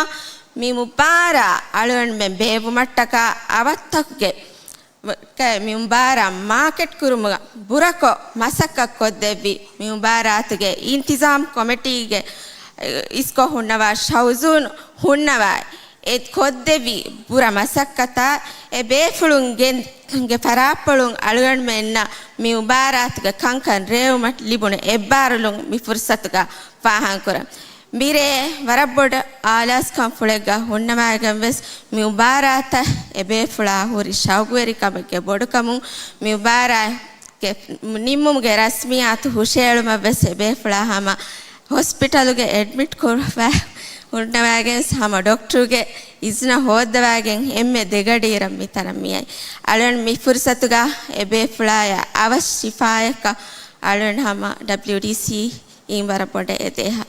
މި މުބާރާތް އަޅުގަނޑުމެން ބޭއްވުމަށްޓަކާ އަވަށްތަކުގެ ކަ-، މި މުބާރާތް މާކެޓް ކުރުމުގަ ބުރަކޮށް މަސައްކަތް ކޮށްދެއްވި މި މުބާރާތުގެ އިންތިޒާމް ކޮމިޓީގެ އިސްކޮށް ހުންނަވާ ޝައުޒޫން ހުންނަވާ އެ ކޮށްދެއްވި ބުރަ މަސައްކަތާ އެ ބޭފުޅުންގެ ފަރާތްޕުޅުން އަޅުގަނޑުމެންނަށް މި މުބާރާތުގެ ކަންކަން ރޭވުމަށް ލިބުނު އެއްބާރުލުން މި ފުރުސަތުގަ ފާހަގަކުރަން. މިރޭ ވަރަށް ބޮޑު އާލާސްކަންފުޅެއްގަ ހުންނަވައިގެން ވެސް މި މުބާރާތަށް އެބޭފުޅާ ހުރި ޝައުގުވެރިކަމެއްގެ ބޮޑުކަމުން މި މުބާރާތްގެ ނިންމުމުގެ ރަސްމިއްޔާތު ހުށައެޅުމަށް ވެސް އެބޭފުޅާ ހަމަ ހޮސްޕިޓަލުގެ އެޑްމިޓް ކުރައްވާ ހުންނަވައިގެން ވެސް ހަމަ ޑޮކްޓަރުގެ އިޒްނަ ހޯއްދަވައިގެން އެންމެ ދެގަޑިއިރަށް މިތަނަށް މިއައީ. އަޅުގަނޑު މި ފުރުސަތުގަ އެބޭފުޅާޔަށް އަވަށް ޝިފާޔަކަށް އަޅުގަނޑު ހަމަ ޑަބްލިއުޑީސީ އިން ވަރަށް ބޮޑަށް އެދޭހަ.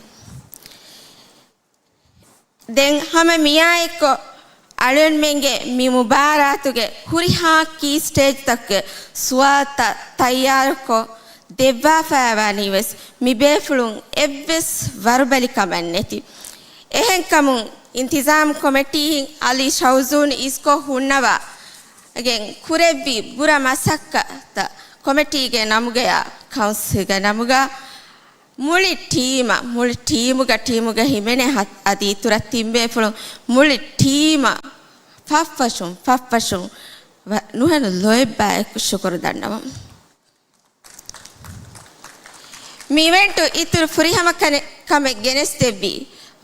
ދެން ހަމަ މިއާއެއްކޮށް އަޅުގަނޑުމެންގެ މި މުބާރާތުގެ ހުރިހާ ކީ ސްޓޭޖްތަކުގެ ސުވާލުތައް ތައްޔާރުކޮށް ދެއްވާފައިވާނީ ވެސް މި ބޭފުޅުން އެއްވެސް ވަރުބަލިކަމެއް ނެތި. އެހެންކަމުން އިންތިޒާމް ކޮމިޓީއިން އަލީ ޝައުޒޫން އިސްކޮށް ހުންނަވާ ގެން ކުރެއްވި ބުރަ މަސައްކަތަށް ކޮމިޓީގެ ނަމުގަޔާ ކައުންސިލްގެ ނަމުގަ މުޅި ޓީމަށް، މުޅި ޓީމުގަ، ޓީމުގަ ހިމެނޭ ހަ-، އަދި އިތުރަށް ތިން ބޭފުޅުން މުޅި ޓީމަށް ފަށްފަށުން، ފަށްފަށުން ވަ-، ނުހަނު ލޯތްބާއެކު ޝުކުރު ދަންނަވަމު. މި އިވެންޓު އިތުރު ފުރިހަމަ ކަނެ-، ކަމެއް ގެނެސްދެއްވީ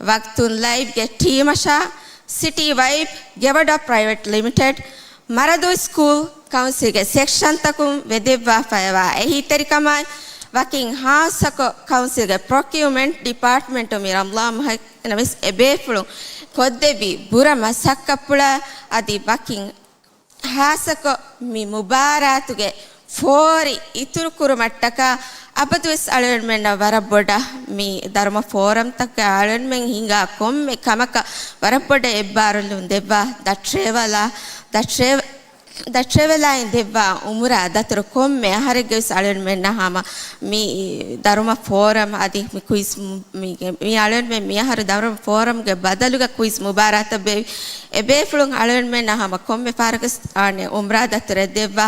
ވަގްތުން ލައިބްގެ ޓީމަށާ، ސިޓީ ވައިބް ގެވަޑާ ޕްރައިވެޓް ލިމިޓެޑް، މަރަދޫ ސްކޫލް ކައުންސިލްގެ ސެކްޝަންތަކުން ވެދެއްވާފައިވާ އެހީތެރިކަމާއި، ވަކިން ހާއްސަކޮށް ކައުންސިލްގެ ޕްރޮކިއުމަންޓް ޑިޕާޓްމަންޓު މި ރަމްޟާން މަހެއްގެ ވެސް އެބޭފުޅުން ކޮށްދެއްވި ބުރަ މަސައްކަތްޕުޅާ އަދި ވަކިން ހާއްސަކޮށް މި މުބާރާތުގެ ފޯރި އިތުރުކުރުމަށްޓަކާ އަބަދުވެސް އަޅުގަނޑުމެންނަށް ވަރަށް ބޮޑަށް މި ދަރުމަ ފޯރަމްތަކަށް އަޅުގަނޑުމެން ހިނގާ ކޮންމެ ކަމަކަށް ވަރަށް ބޮޑަށް އެއްބާރުލުން ދެއްވާ ދަ ޓްރެވެލާ، ދަ ޓްރެވެ-، ދަ ޓްރެވެލާއިން ދެއްވާ އުމުރާ ދަތުރު ކޮންމެ އަހަރެއްގެ ވެސް އަޅުގަނޑުމެންނަށް ހަމަ މި ދަރުމަ ފޯރަމް އަދި މި ކުއިޒް މު-، މި، މި އަޅުގަނޑުމެން މިއަހަރު ދަރުމަ ފޯރަމްގެ ބަދަލުގަ ކުއިޒް މުބާރާތަށް ބޭއްވި އެބޭފުޅުން އަޅުގަނޑުމެންނަށް ހަމަ ކޮންމެ ފަހަރަކުވެސް އާނެ އުމްރާ ދަތުރެއް ދެއްވާ.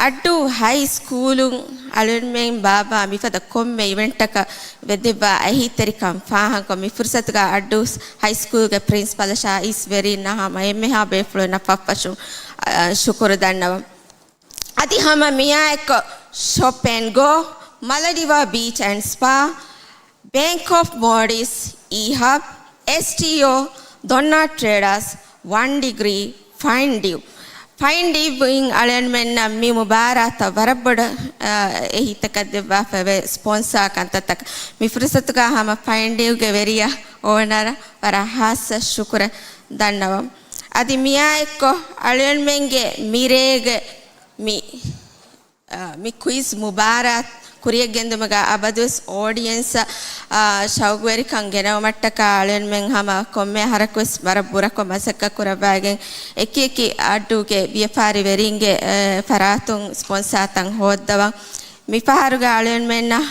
އައްޑޫ ހައި ސްކޫލުން އަޅުގަނޑުމެން ބާއްވާ މިފަދަ ކޮންމެ އިވެންޓަކަށް ވެދެއްވާ އެހީތެރިކަން ފާހަގަކޮށް، މި ފުރުސަތުގަ އައްޑޫ ހައި ސްކޫލްގެ ޕްރިންސިޕަލަށާ އިސް ވެރިންނާ ހަމަ އެންމެހާ ބޭފުޅުންނަށް ފަށްފަށުން، އަ، ޝުކުރު ދަންނަވަން. އަދި ހަމަ މިއާއެއްކޮށް ޝޮޕް އެންޑް ގޯ، މަލަޑިވާ ބީޗް އެންޑް ސްޕާ، ބޭންކް އޮފް މޯލްޑިވްސް، އީހަބް، އެސްޓީއޯ، ދޮންނާ ޓްރޭޑާސް، ވަން ޑިގްރީ، ފައިން ޑިވް. ފައިން ޑިވް އިން އަޅުގަނޑުމެންނަށް މި މުބާރާތަށް ވަރަށް ބޮޑަށް، އަ، އެހީތަކަށް ދެއްވާފައިވޭ ސްޕޮންސާ ކަންތައްތަކަށް. މި ފުރުސަތުގަ ހަމަ ފައިން ޑިވްގެ ވެރިޔާ އޯނަރަށް ވަރަށް ހާއްސަ ޝުކުރެއް ދަންނަވަމު. އަދި މިއާއެއްކޮށް އަޅުގަނޑުމެންގެ މިރޭގެ މި އާ، މި ކުއިޒް މުބާރާތް ކުރިޔަށް ގެންދުމުގަ އަބަދުވެސް އޯޑިއެންސަށް، އާ، ޝައުގުވެރިކަން ގެނައުމަށްޓަކާ އަޅުގަނޑުމެން ހަމަ ކޮންމެ އަހަރަކުވެސް ވަރަށް ބުރަކޮށް މަސައްކަތް ކުރައްވައިގެން އެކި އެކި އައްޑޫގެ ވިޔަފާރި ވެރިންގެ، އެ، ފަރާތުން ސްޕޮންސާތައް ހޯއްދަވަން. މި ފަހަރުގަ އަޅުގަނޑުމެންނަށް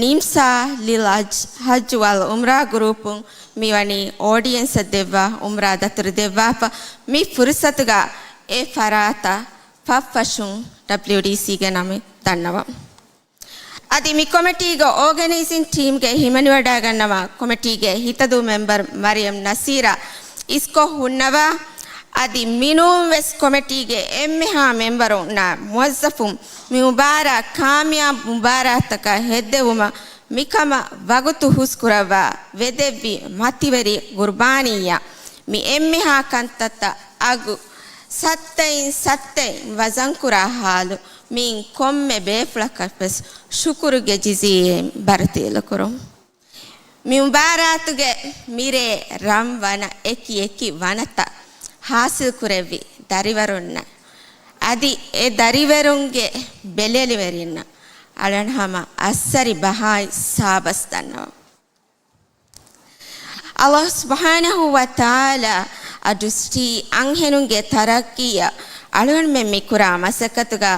ނިމްސާ ލިލް ހައްޖް، ހައްޖު ވަލް އުމްރާ ގްރޫޕުން މިވަނީ އޯޑިއެންސަށް ދެއްވާ އުމްރާ ދަތުރު ދެއްވާފަ. މި ފުރުސަތުގަ އެ ފަރާތަށް ފަށްފަށުން ޑަބްލިޔުޑީސީގެ ނަމެއް ދަންނަވަން. އަދި މި ކޮމިޓީގެ އޯގަނައިޒިން ޓީމްގެ ހިމެނިވަޑައިގަންނަވާ ކޮމިޓީގެ ހިތަދޫ މެމްބަރު މަރިޔަމް ނަސީރާ އިސްކޮށް ހުންނަވާ، އަދި މިނޫން ވެސް ކޮމިޓީގެ އެންމެހާ މެމްބަރުންނާ މުވައްޒަފުން މި މުބާރާތް ކާމިޔާބު މުބާރާތަކަށް ހެއްދެވުމަށް މިކަމަށް ވަގުތު ހުސްކުރައްވާ ވެދެއްވި މަތިވެރި ގުރްބާނީއަށް މި އެންމެހާ ކަންތައްތައް އަގު ސައްތައިން ސައްތައިން ވަޒަންކުރާ ހާލު މިއިން ކޮންމެ ބޭފުޅަކަށް ވެސް ޝުކުރުގެ ޖިޒީއެއް ބަރުތިލަކުރުން. މި މުބާރާތުގެ މިރޭ ރަން ވަނަ އެކި އެކި ވަނަތައް ހާސިލްކުރެއްވި ދަރިވަރުންނަށް އަދި އެ ދަރިވަރުންގެ ބެލެނިވެރިންނަށް އަޅަން ހަމަ އައްސަރި ބަހާއި ސާބަސް ދަންނަވަން. އަލްލާހު ސުބްޙާނަހު ވަ ތަޢާލާ އަ ދުސްޓީ އަންހެނުންގެ ތަރައްޤީއަށް އަޅުގަނޑުމެން މި ކުރާ މަސައްކަތުގަ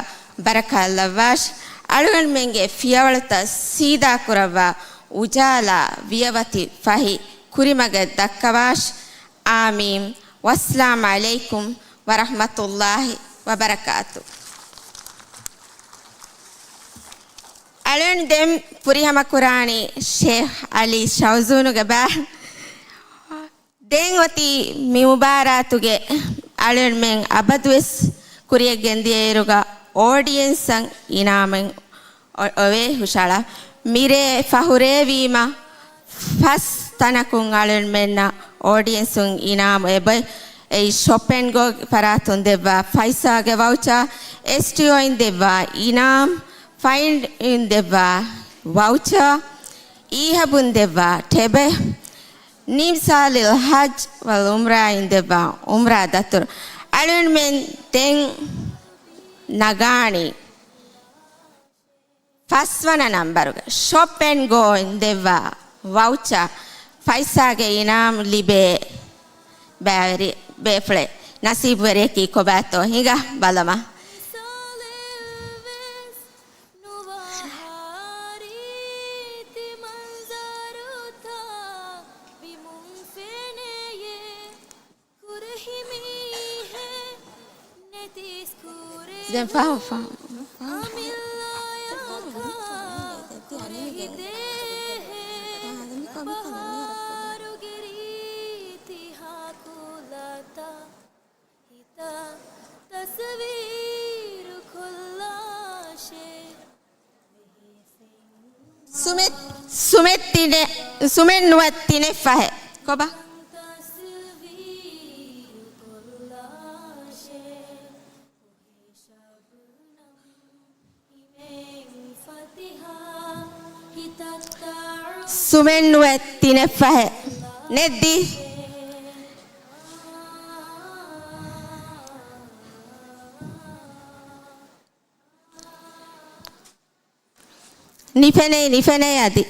ބަރަކާތް ލައްވާށި. އަޅުގަނޑުމެންގެ ފިޔަވަޅުތައް ސީދާ ކުރައްވާ އުޖާލާ ވިޔަވަތި ފަހި ކުރިމަގެއް ދައްކަވާށި. އާމީން. ވައްސަލާމް ޢަލައިކުމް ވަރަޙްމަތުﷲ ވަބަރަކާތު. އަޅުން ދެން ފުރިހަމަ ކުރާނީ ޝޭޚް ޢަލީ ޝައުޒޫނުގެ ބާ. ދެން އޮތީ މި މުބާރާތުގެ އަޅުންމެން އަބަދުވެސް ކުރިޔަށް ގެންދިޔައިރުގަ އޯޑިއެންސަށް އިނާމެއް އޮ-، އޮވޭ ހުށަޅަ. މިރޭ ފަހުރޭވީމަ ފަސް ތަނަކުން އަޅުންމެންނަށް އޯޑިއެންސުން އިނާމު އެބަ-، އެއީ ޝޮޕް އެންޑް ގޯ ފަރާތުން ދެއްވާ ފައިސާގެ ވައުޗާ، އެސްޓީއޯއިން ދެއްވާ އިނާމް، ފައިންޑްއިން ދެއްވާ ވައުޗާ، އީހަބުން ދެއްވާ ޓެބެއް، ނީމްސާލިލް ޙައްޖް ވަލް ޢުމްރާއިން ދެއްވާ ޢުމްރާ ދަތުރު. އަޅުންމެން ދެން ނަގާނީ ފަސްވަނަ ނަންބަރުގެ ޝޮޕް އެންޑް ގޯއިން ދެއްވާ ވައުޗާ ފައިސާގެ އިނާމް ލިބޭ ބައިވެރި ބޭފުޅެއް ނަސީބުވެރިޔަކީ ކޮބާތޯ ހިނގާ ބަލަމާ. ދެން ފަހު، ފަހު. ސުމެ-، ސުމެއް ތިނެ-، ސުމެއް ނުވަތަ ތިނެއް ފަހެއް. ކޮބާ؟ ސުމެއް ނުވަތަ ތިނެއް ފަހެއް. ނެތް ދީ. ނިފެނޭ، ނިފެނޭ އަދި.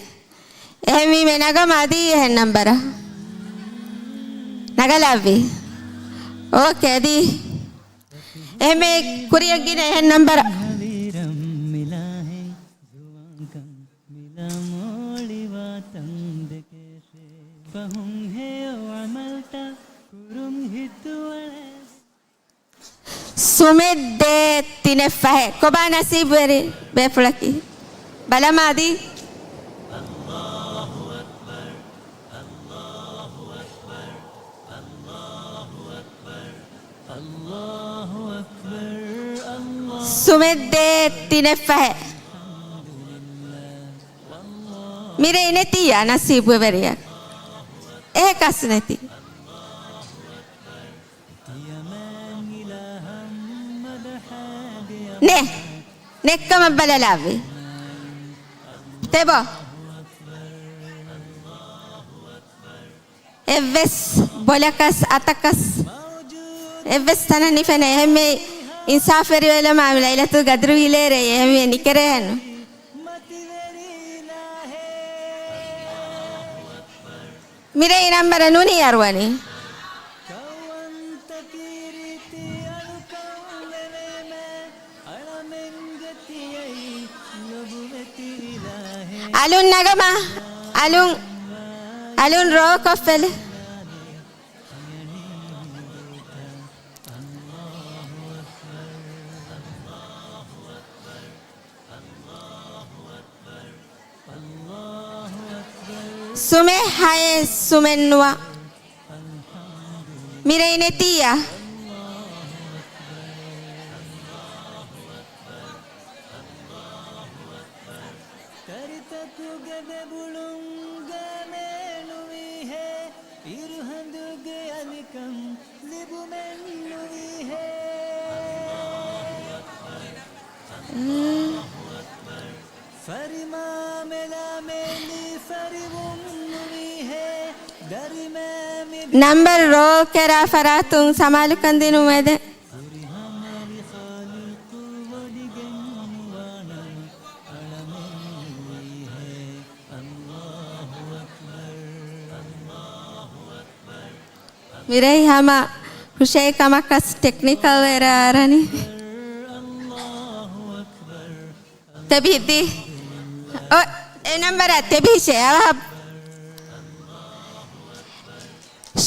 އެހެންވީމަ ނަގަމަ އަދި އެހެން ނަންބަރަށް. ނަގަލައްވި. އޯކޭ އަދި. އެހެންވީމަ ކުރިޔަށް ގިނަ އެހެން ނަންބަރަށް. ސުމެއް ދޭއް ތިނެއް ފަހެއް. ކޮބާ ނަސީބުވެރި ބޭފުޅަކީ؟ ބަލަމާ އަދި. ސުމެއް ދޭއް ތިނެއް ފަހެއް. މިރޭ ނެތިއްޔާ ނަސީބުވެރިޔަކު. އެހެކަސް ނެތި. ނެ. ނެއްކަމަށް ބަލަލާވި. ތެބޯ. އެއްވެސް ބޮލަކަސް އަތަކަސް އެއްވެސް ތަނަށް ނިފެނޭ. އެހެންމެ އިންސާފްވެރިވެލަމާ މި ލައިލަތުލް ގަދްރު ހިލޭރޭ އެހެންމެ ނިކެރޭހެން. މިރޭ ނަންބަރަށް ނޫނީ އަރުވަނީ. އަލުން ނަގަމާ. އަލުން، އަލުން ރޯކޮށްފެލެ. ސުމެއް ހައެއް ސުމެއްނުވާ. މިރޭ ނެތިއްޔާ. ކަރިތަކުގެ ދެބުޅުން ގާމޭ ނުވީހޭ، އިރުހަނދުގެ އަލިކަން ލިބުމެއް ނުވީހޭ. ފަރިމާ މެލާމޭ ލީ ފަރިވުން ނުވީހޭ، ދަރިމޭ މި ނަމްބަރު ރޯލް ކެރާ ފަރާތުން ސަމާލުކަން ދިނުމެދެ. މިރޭ ހަމަ ހުށައި ކަމަކަސް ޓެކްނިކަލް އެރަރ އަރަނީ. ތެބިހިއްދީ. އޮ، އެ ނަމްބަރަށް ތެބިހިށޭ. އަވަހަށް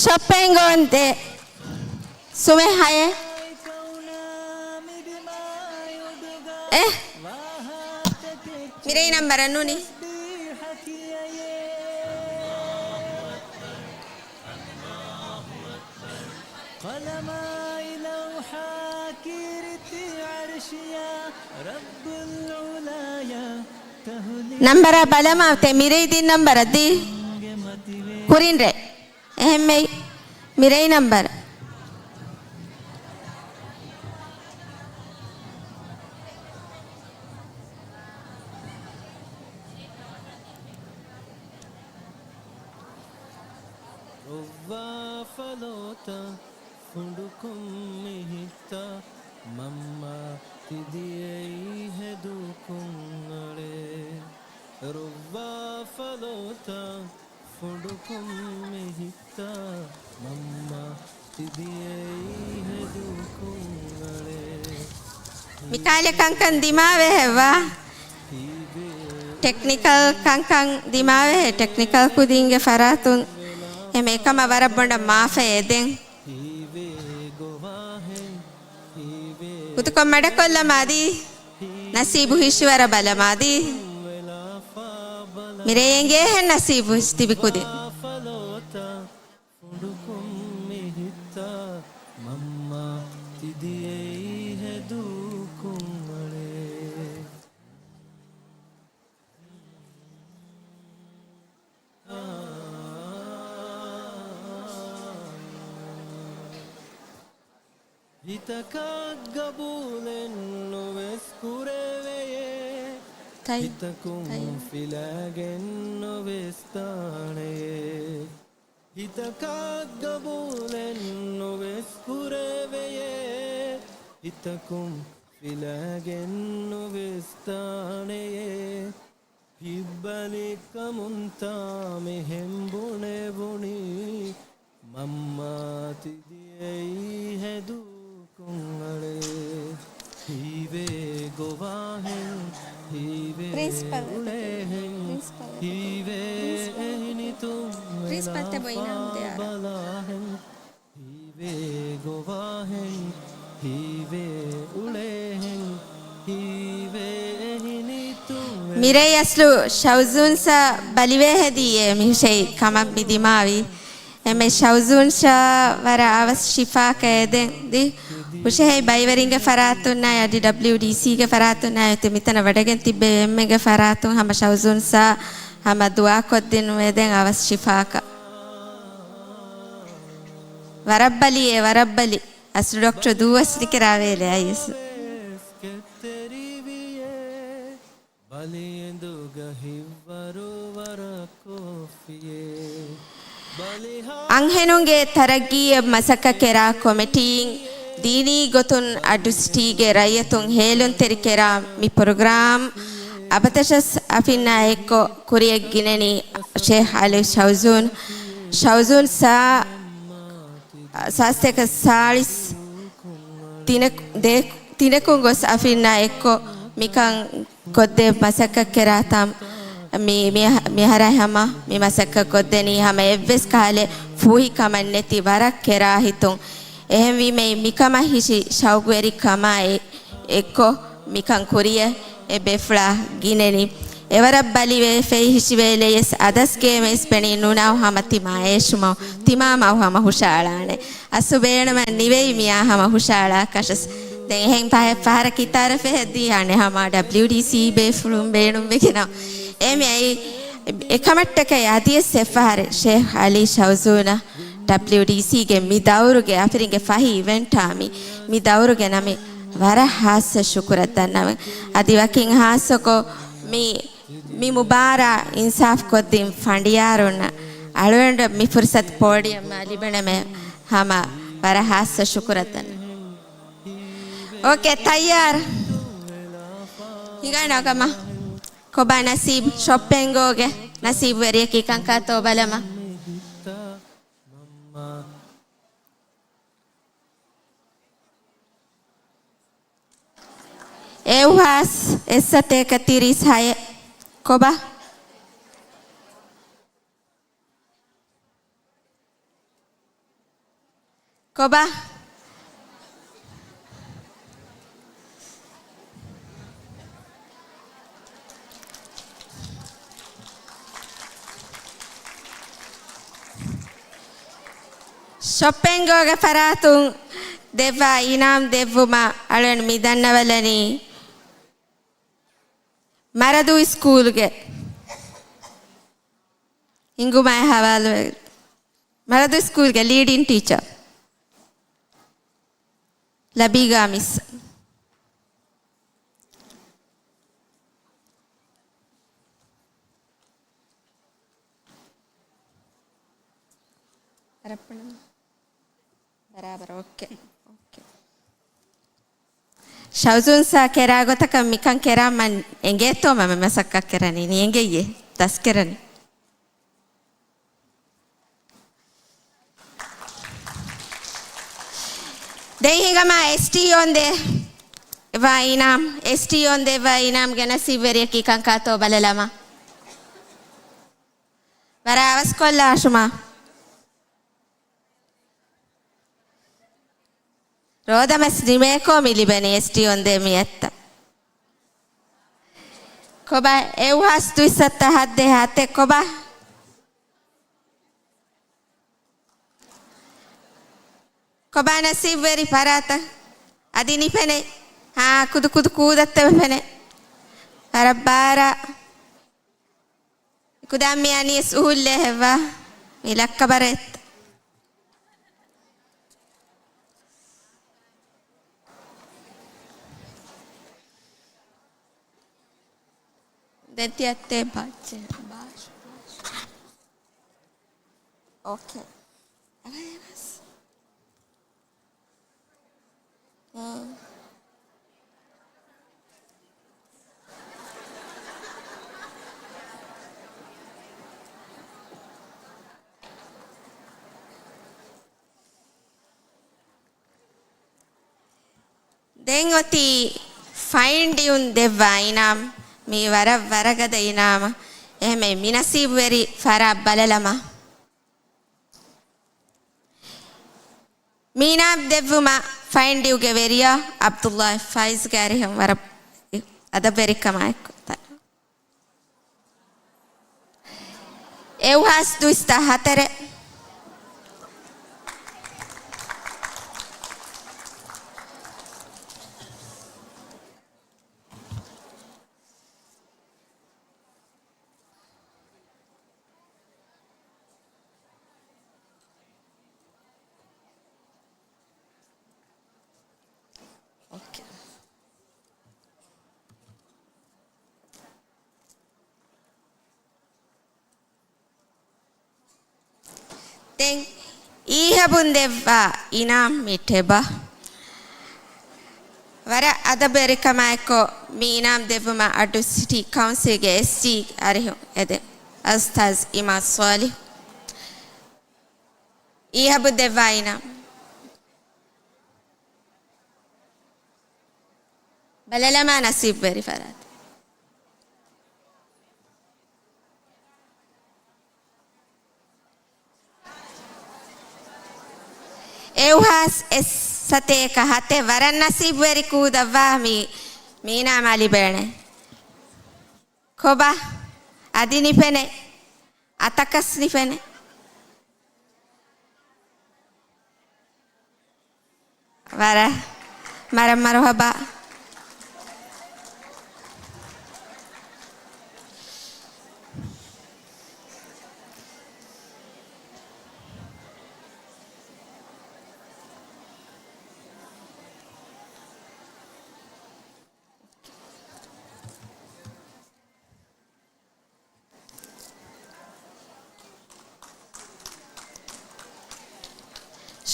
ޝޮޕެން ގޯންދޭ. ސުމެއް ހައެއް. އެ. މިރޭ ނަމްބަރަށް ނޫނީ. ނަމްބަރާ ބަލަމާ ތެ މިރޭ ދިން ނަމްބަރަށް ދީ. ކުރިން ރޭ. އެހެންމެ މިރޭ ނަމްބަރަށް. ރޮއްވާ ފަލޯތައް ފުނޑުކޮށް މި ހިތާ، މަންމާ ތި ދިޔައީ ހެދު ކުށްއަޅެއް. ރޮއްވާ ފަލޯތައް ފުނޑުކޮށް މި ހިތާ، މަންމާ ތި ދިޔައީ ހެދު ކުށްއަޅެއް. މިކާލެ ކަންކަން ދިމާވޭ ހެއްވާ؟ ޓެކްނިކަލް ކަންކަން ދިމާވޭ، ޓެކްނިކަލް ކުދިންގެ ފަރާތުން އެމެ އެކަމަށް ވަރަށް ބޮޑަށް މާފަ އެދެން. ހުދުކޮށް މަޑަކޮށްލަމާ ދީ. ނަސީބު ހިށިވަރަށް ބަލަމާ ދީ. މިރޭ އެނގޭހެން ނަސީބު ހިށި ތިބި ކުދިން. ފުނޑުކޮށް މި ހިތާ، މަންމާ ތި ދިޔައީ ހެދު ކުށްއަޅެއް. ހިތަކަށް ގަބޫލެއް ނުވެސް ކުރެވެޔޭ. ތައް، ހިތަކުން ތައް. ފިލާގެން ނުވެސް ދާނެޔޭ. ހިތަކަށް ގަބޫލެއް ނުވެސް ކުރެވެޔޭ. ހިތަކުން ފިލާގެން ނުވެސް ދާނެޔޭ. ހިތްބަލިކަމުންތާ މިހެން ބުނެވުނީ، މަންމާ ތި ދިޔައީ ހެދު ކުށްއަޅެއް. ހީވޭ ގޮވާހެން، ހީވޭ ޕްރިންސިޕަލް އުޅޭހެން، ޕްރިންސިޕަލް ހީވޭ ޕްރިންސިޕަލް އެހިނިތުން ޕްރިންސިޕަލް ތެ ބޮއިނާ ދެ އާރާ. ބަލާހެން. ހީވޭ ގޮވާހެން، ހީވޭ އުޅޭހެން، ހީވޭ އެހިނިތުން. މިރޭ އަސްލު ޝައުޒޫން ސާ ބަލިވޭ ހެދީއޭ މިހުށައި ކަމަށް މި ދިމާވީ. އެމެ ޝައުޒޫން ޝާ ވަރަށް އަވަސް ޝިފާކަ އެދެން ދި. ހުށަހެއް ބައިވެރިންގެ ފަރާތުންނާއި އަދި ޑަބްލިއުޑީސީގެ ފަރާތުންނާއި އޮތެ މިތަނަށް ވަޑަގެން ތިއްބެވި އެންމެންގެ ފަރާތުން ހަމަ ޝައުޒޫން ސާ ހަމަ ދުޢާ ކޮށްދިނުމެދެން އަވަސް ޝިފާކަ. ވަރަށް ބަލި އޭ، ވަރަށް ބަލި. އަސްލު ޑޮކްޓަރު ދޫ އަސްލިކެރާވޭލެ އައިސް. އަންހެނުންގެ ތަރައްގީއަށް މަސައްކަތްކެރާ ކޮމިޓީން ދީނީ ގޮތުން އައްޑު ސިޓީގެ ރައްޔިތުން ހޭލުންތެރިކެރާ މި ޕްރޮގްރާމް އަބަދަށް އަފިންނާ އެއްކޮށް ކުރިއަށް ގިނަނީ ޝޭޚް އަލީ ޝައުޒޫން، ޝައުޒޫން ސާ، ސާސްތޭކަ ސާޅީސް ތިނެ-، ދޭ-، ތިނެކުން ގޮސް އަފިންނާ އެއްކޮށް މިކަން ކޮށްދޭ މަސައްކަތްކެރާތަން މި-، މި-، މިހާރާ ހަމަ މި މަސައްކަތް ކޮށްދެނީ ހަމަ އެއްވެސް ކަހަލަ ފޫހި ކަމެއް ނެތި ވަރަށް ކެރާ ހިތުން. އެހެންވީމަ މިކަމަށް ހިށި ޝައުގުވެރި ކަމާ އެ-، އެއްކޮށް މިކަން ކުރިއަށް އެ ބޭފުޅާ ގިނެނީ. އެވަރަށް ބަލިވެ ފެއި ހިށިވޭލެޔަސް އަދަސްގޭމެސް ފެނި ނުނައު ހަމަ ތިމާ އޭޝުމައު ތިމާމައު ހަމަ ހުށައަޅާނެ. އަސުބޭނުމަށް ނިވެއި މިޔާ ހަމަ ހުށައަޅާ ކަށަސް. ދެން އެހެން ފަހެއް ފަހަރަށް ކިތާރަ ފެހެއްދީ ހާނެ ހަމަ ޑަބްލިއުޑީސީ ބޭފުޅުން ބޭނުންވެގެނަ. އެމެ އައި އެކަމަށްޓަކައި އަދިޔަސް އެއްފަހަރެއް ޝޭހް އަލީ ޝައުޒޫނަށް ޑަބްލިއުޑީސީގެ މި ދައުރުގެ އަފިރިންގެ ފަހި އިވެންޓާ މި، މި ދައުރުގެ ނަމެއް ވަރަށް ހާއްސަ ޝުކުރަށް ދަންނަވަން. އަދި ވަކިން ހާއްސަކޮށް މި މި މުބާރާ އިންސާފް ކޮށްދިން ފަނޑިޔާރުންނަށް އަޅުގަނޑަށް މި ފުރުސަތު ޕޯޑިއަމްއަށް ލިބުނަމޭ ހަމަ ވަރަށް ހާއްސަ ޝުކުރަށް ދަންނަ. އޯކޭ، ތައްޔާރު. ހިނގާނަ ކަމަށް. ކޮބާ ނަސީބް ޝޮޕްޕެންގޯގެ ނަސީބްވެރިޔަކީ ކަންކާތޯ ބަލަމާ. އެއުހާސް އެއްސަތޭކަ ތިރީސް ހައެއް. ކޮބާ؟ ކޮބާ؟ ޝޮޕްޕެންގޯގެ ފަރާތުން ދެއްވާ އިނާމް ދެއްވުމަށް އަޅުގަނޑު މި ދަންނަވަލަނީ މަރަދޫ ސްކޫލްގެ ހިނގުމާއި ހަވާލުވެ، މަރަދޫ ސްކޫލްގެ ލީޑިން ޓީޗަރ ލަބީގާ މިސް. ރައްޕަނަ. ބަރާބަރަށް. އޯކޭ. އޯކޭ. ޝައުޒޫން ސާ ކެރާ ގޮތަކަށް މިކަން ކެރާ މަން އެނގޭތޯ މަ މަސައްކަތް ކެރަނީ ނިޔެނގެއްޔޭ ދަސް ކެރަނީ. ދެން ހިނގަމާ އެސްޓީއޯން ދެ ވާ އިނާމް، އެސްޓީއޯން ދެ ވާ އިނާމްގެ ނަސީބްވެރިޔަކީ ކަންކާތޯ ބަލަލަމާ. ވަރަށް އަވަސްކޮށްލާށުމާ. ރޯދަމެސް ނިމޭކޯ މި ލިބެނީ އެސްޓީއޯން ދޭ މިއަށްތަ؟ ކޮބާ އެއުހާސް ދުއިސައްތަ ހައްދޭ ހަތެއް ކޮބާ؟ ކޮބާ ނަސީބްވެރި ފަރާތަށް އަދި ނިފެނެ. ހާ، ކުދު ކުދު ކޫދައްތަ ފެނެ. ވަރަށް ބާރަށް. ކުދާ މި އަނިޔަސް އުހުއްލޭ ހެއްވާ؟ މި ލައްކަބަރެއް. ދެތިއައްތޭ ބާއްޗެ. ބާ-، އޯކޭ. އަވަޔަވަސް. އާ. ދެން އޮތީ ފައިން ޑިއުން ދެއްވާ އިނާމް. މީ ވަރަށް ވަރަގަދަ އިނާމަށް. އެހެމެ މި ނަސީބުވެރި ފަރާތް ބަލަލަމާ. މީނާ ދެއްވުމަށް ފައިން ޑިއުގެ ވެރިޔާ އަބްދުﷲ ފައިޒްގެ އަރިހުން ވަރަށް އަދަބުވެރިކަމާއެކު. އެއުހާސް ދުއިސައްތަ ހަތަރެއް. އޯކޭ. ދެން އީހަބުން ދެއްވާ އިނާމް މި ޓެބަ. ވަރަށް އަދަބުވެރިކަމާއެކު މި އިނާމް ދެއްވުމަށް އައްޑޫ ސިޓީ ކައުންސިލްގެ އެސްޖީ އަރިހު އެދެން އަލްއުސްތާޒް އިމާމް ސޯލިހު. އީހަބުން ދެއްވާ އިނާމް. ބަލަލަމާ ނަސީބުވެރި ފަރާތެއް. އެއުހާސް އެއްސަތޭކަ ހަތެއް. ވަރަށް ނަސީބުވެރި ކޫދައްވާ މީ، މީނާ މާލިބޭނެ. ކޮބާ؟ އަދި ނިފެނޭ. އަތަކަސް ނިފެނޭ. ވަރަށް، ވަރަށް މަރުޙަބާ.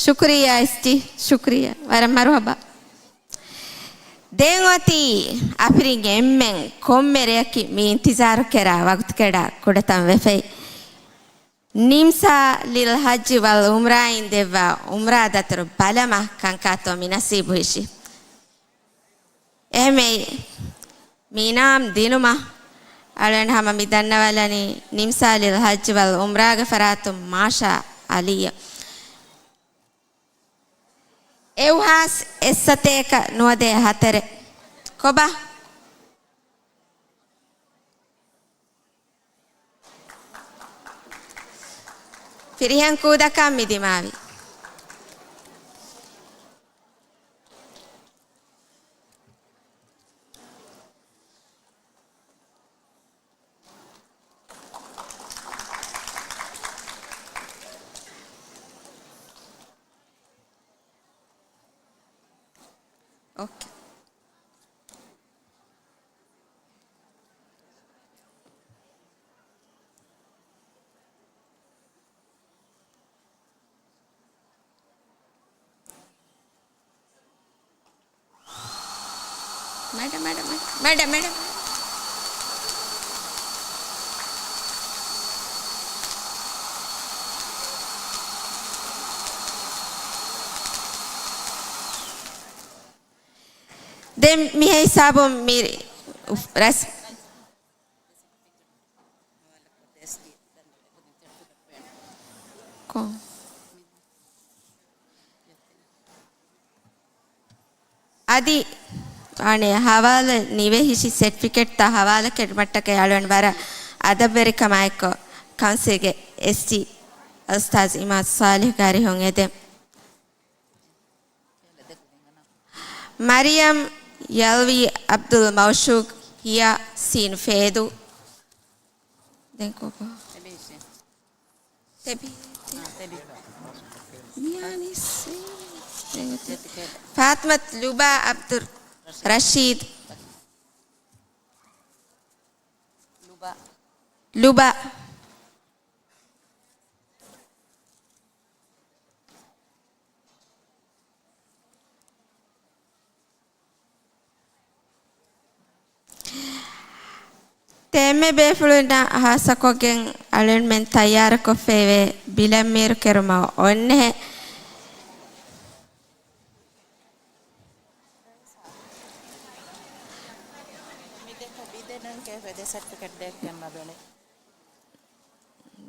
ޝުކުރިއްޔާ އެސްޓީ، ޝުކުރިއްޔާ. ވަރަށް މަރުޙަބާ. ދެން އޮތީ އަފިރިން އެންމެން ކޮންމެ ރެއަކީ މި އިންތިޒާރު ކެރާ ވަގުތު ކެޑާ ކުޑަތަން ވެފައި. ނިމްސާ ލިލް ޙައްޖި ވަލް ޢުމްރާއިން ދެއްވާ ޢުމްރާ ދަތުރު ބަލަމާ ކަންކާތޯ މި ނަސީބު ހިށި. އެހެމެއް މި އިނާމް ދިނުމަށް އަޅުގަނޑު ހަމަ މި ދަންނަވާލަނީ ނިމްސާ ލިލް ޙައްޖި ވަލް ޢުމްރާގެ ފަރާތުން މާޝާ ޢަލީއަށް. އެއުހާސް އެއްސަތޭކަ ނުވަދޭ ހަތަރެއް. ކޮބާ؟ ފިރިހެން ކޫދަކަށް މި ދިމާވި. އޯކޭ. މެޑަ، މެޑަ، މެޑަ، މެޑަ، މެޑަ. ދެން މިހެ ހިސާބުން މި ރަސް-، ކޮ-، އަދި އަނެއް ހަވާލަ ނިވެ ހިށި ސެޓްފިކެޓްތައް ހަވާލަ ކެޑުމަށްޓަކައި އަޅުގަނޑު ވަރަށް އަދަބުވެރިކަމާއެއްކޮށް ކައުންސިލްގެ އެސްޓީ އުސްތާޒް އިމާދު ޞާލިޙްގެ އަރިހުން އެދެން. މަރިޔަމް ޔަލްވީ އަބްދުލް މައުޝޫގް ހިޔާ ސީން ފޭދޫ. ދެން ކޮބާ؟ ތެބި. މިޔާނިސް. ފާތިމަތު ލުބާ އަބްދުއް ރަޝީދު. ލުބާ. އެންމެ ބޭފުޅުންނަށް ހާއްސަކޮށްގެން އަޅުގަނޑުމެން ތައްޔާރުކޮށްފައިވޭ ބިލަށްމީރު ކެރުމަށް އޮންނެހެން.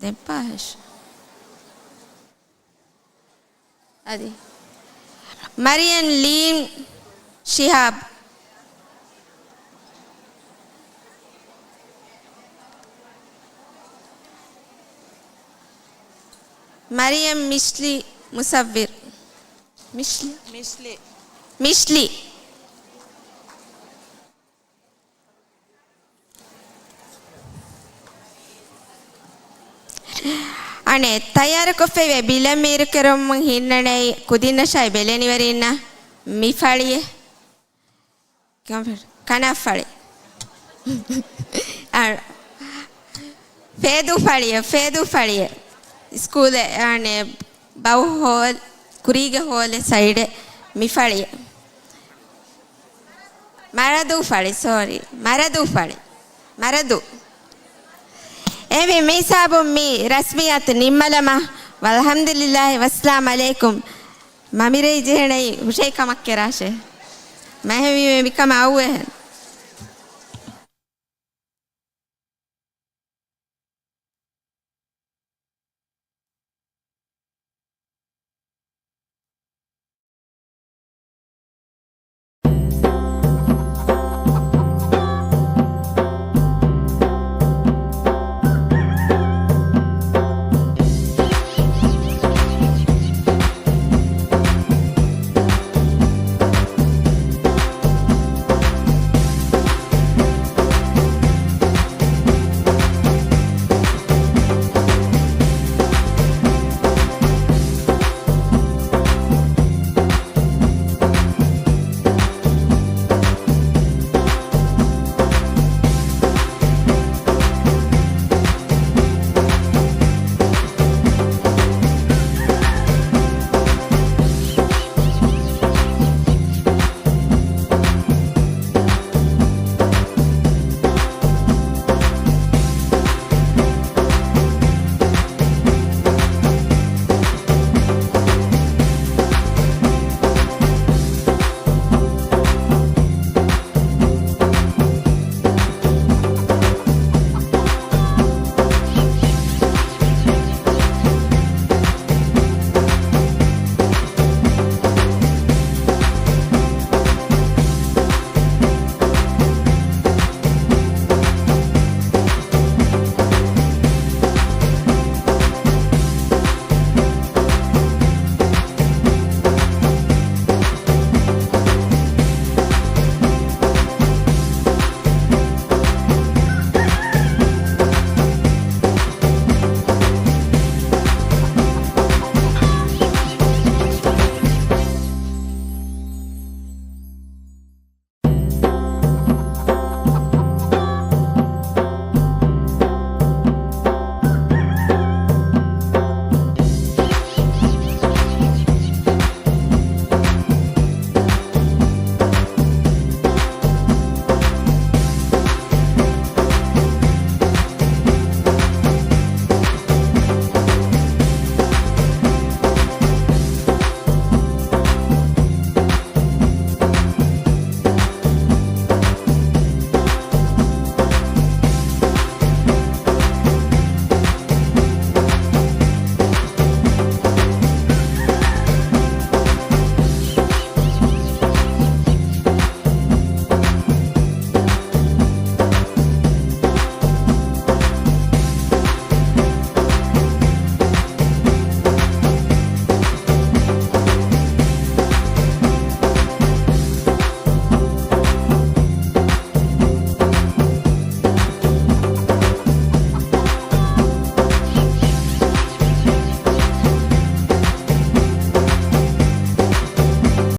ދެއްބާހެށް. އަދި. މަރިޔަން ލީން ޝިހާބް. މަރިޔަން މިޝްލި މުސައްވިރު. މިޝްލި. މިޝްލި. މިޝްލި. އަނެއް ތައްޔާރުކޮށްފައިވޭ ބިލަށް މީރުކުރުމުން ހިންނަނީ ކުދިންނަށާއި ބެލެނިވެރިންނަށް މި ފަޅިއެއް. ކަނާ ފަޅި. އަ، ފޭދޫ ފަޅިއެއް، ފޭދޫ ފަޅިއެއް. ސްކޫލެއް، އަނެއް، ބައު ހޯލް، ކުރީގެ ހޯލެއް ސައިޑެއް މި ފަޅި. މަރަދޫ ފަޅި، ސޯރީ. މަރަދޫ ފަޅި. މަރަދޫ. އެހެންވީ މި ހިސާބުން މި ރަސްމިއްޔާތު ނިންމަލަމާ. ވަލްޙަމްދުލިއްލާހި ވައްސަލާމް ޢަލައިކުމް. މަމިރޭ ޖެހެނެއި ހުށައި ކަމަށް ކެރާށޭ. މަހެވީމެ މިކަމަށް އައުއެހެން.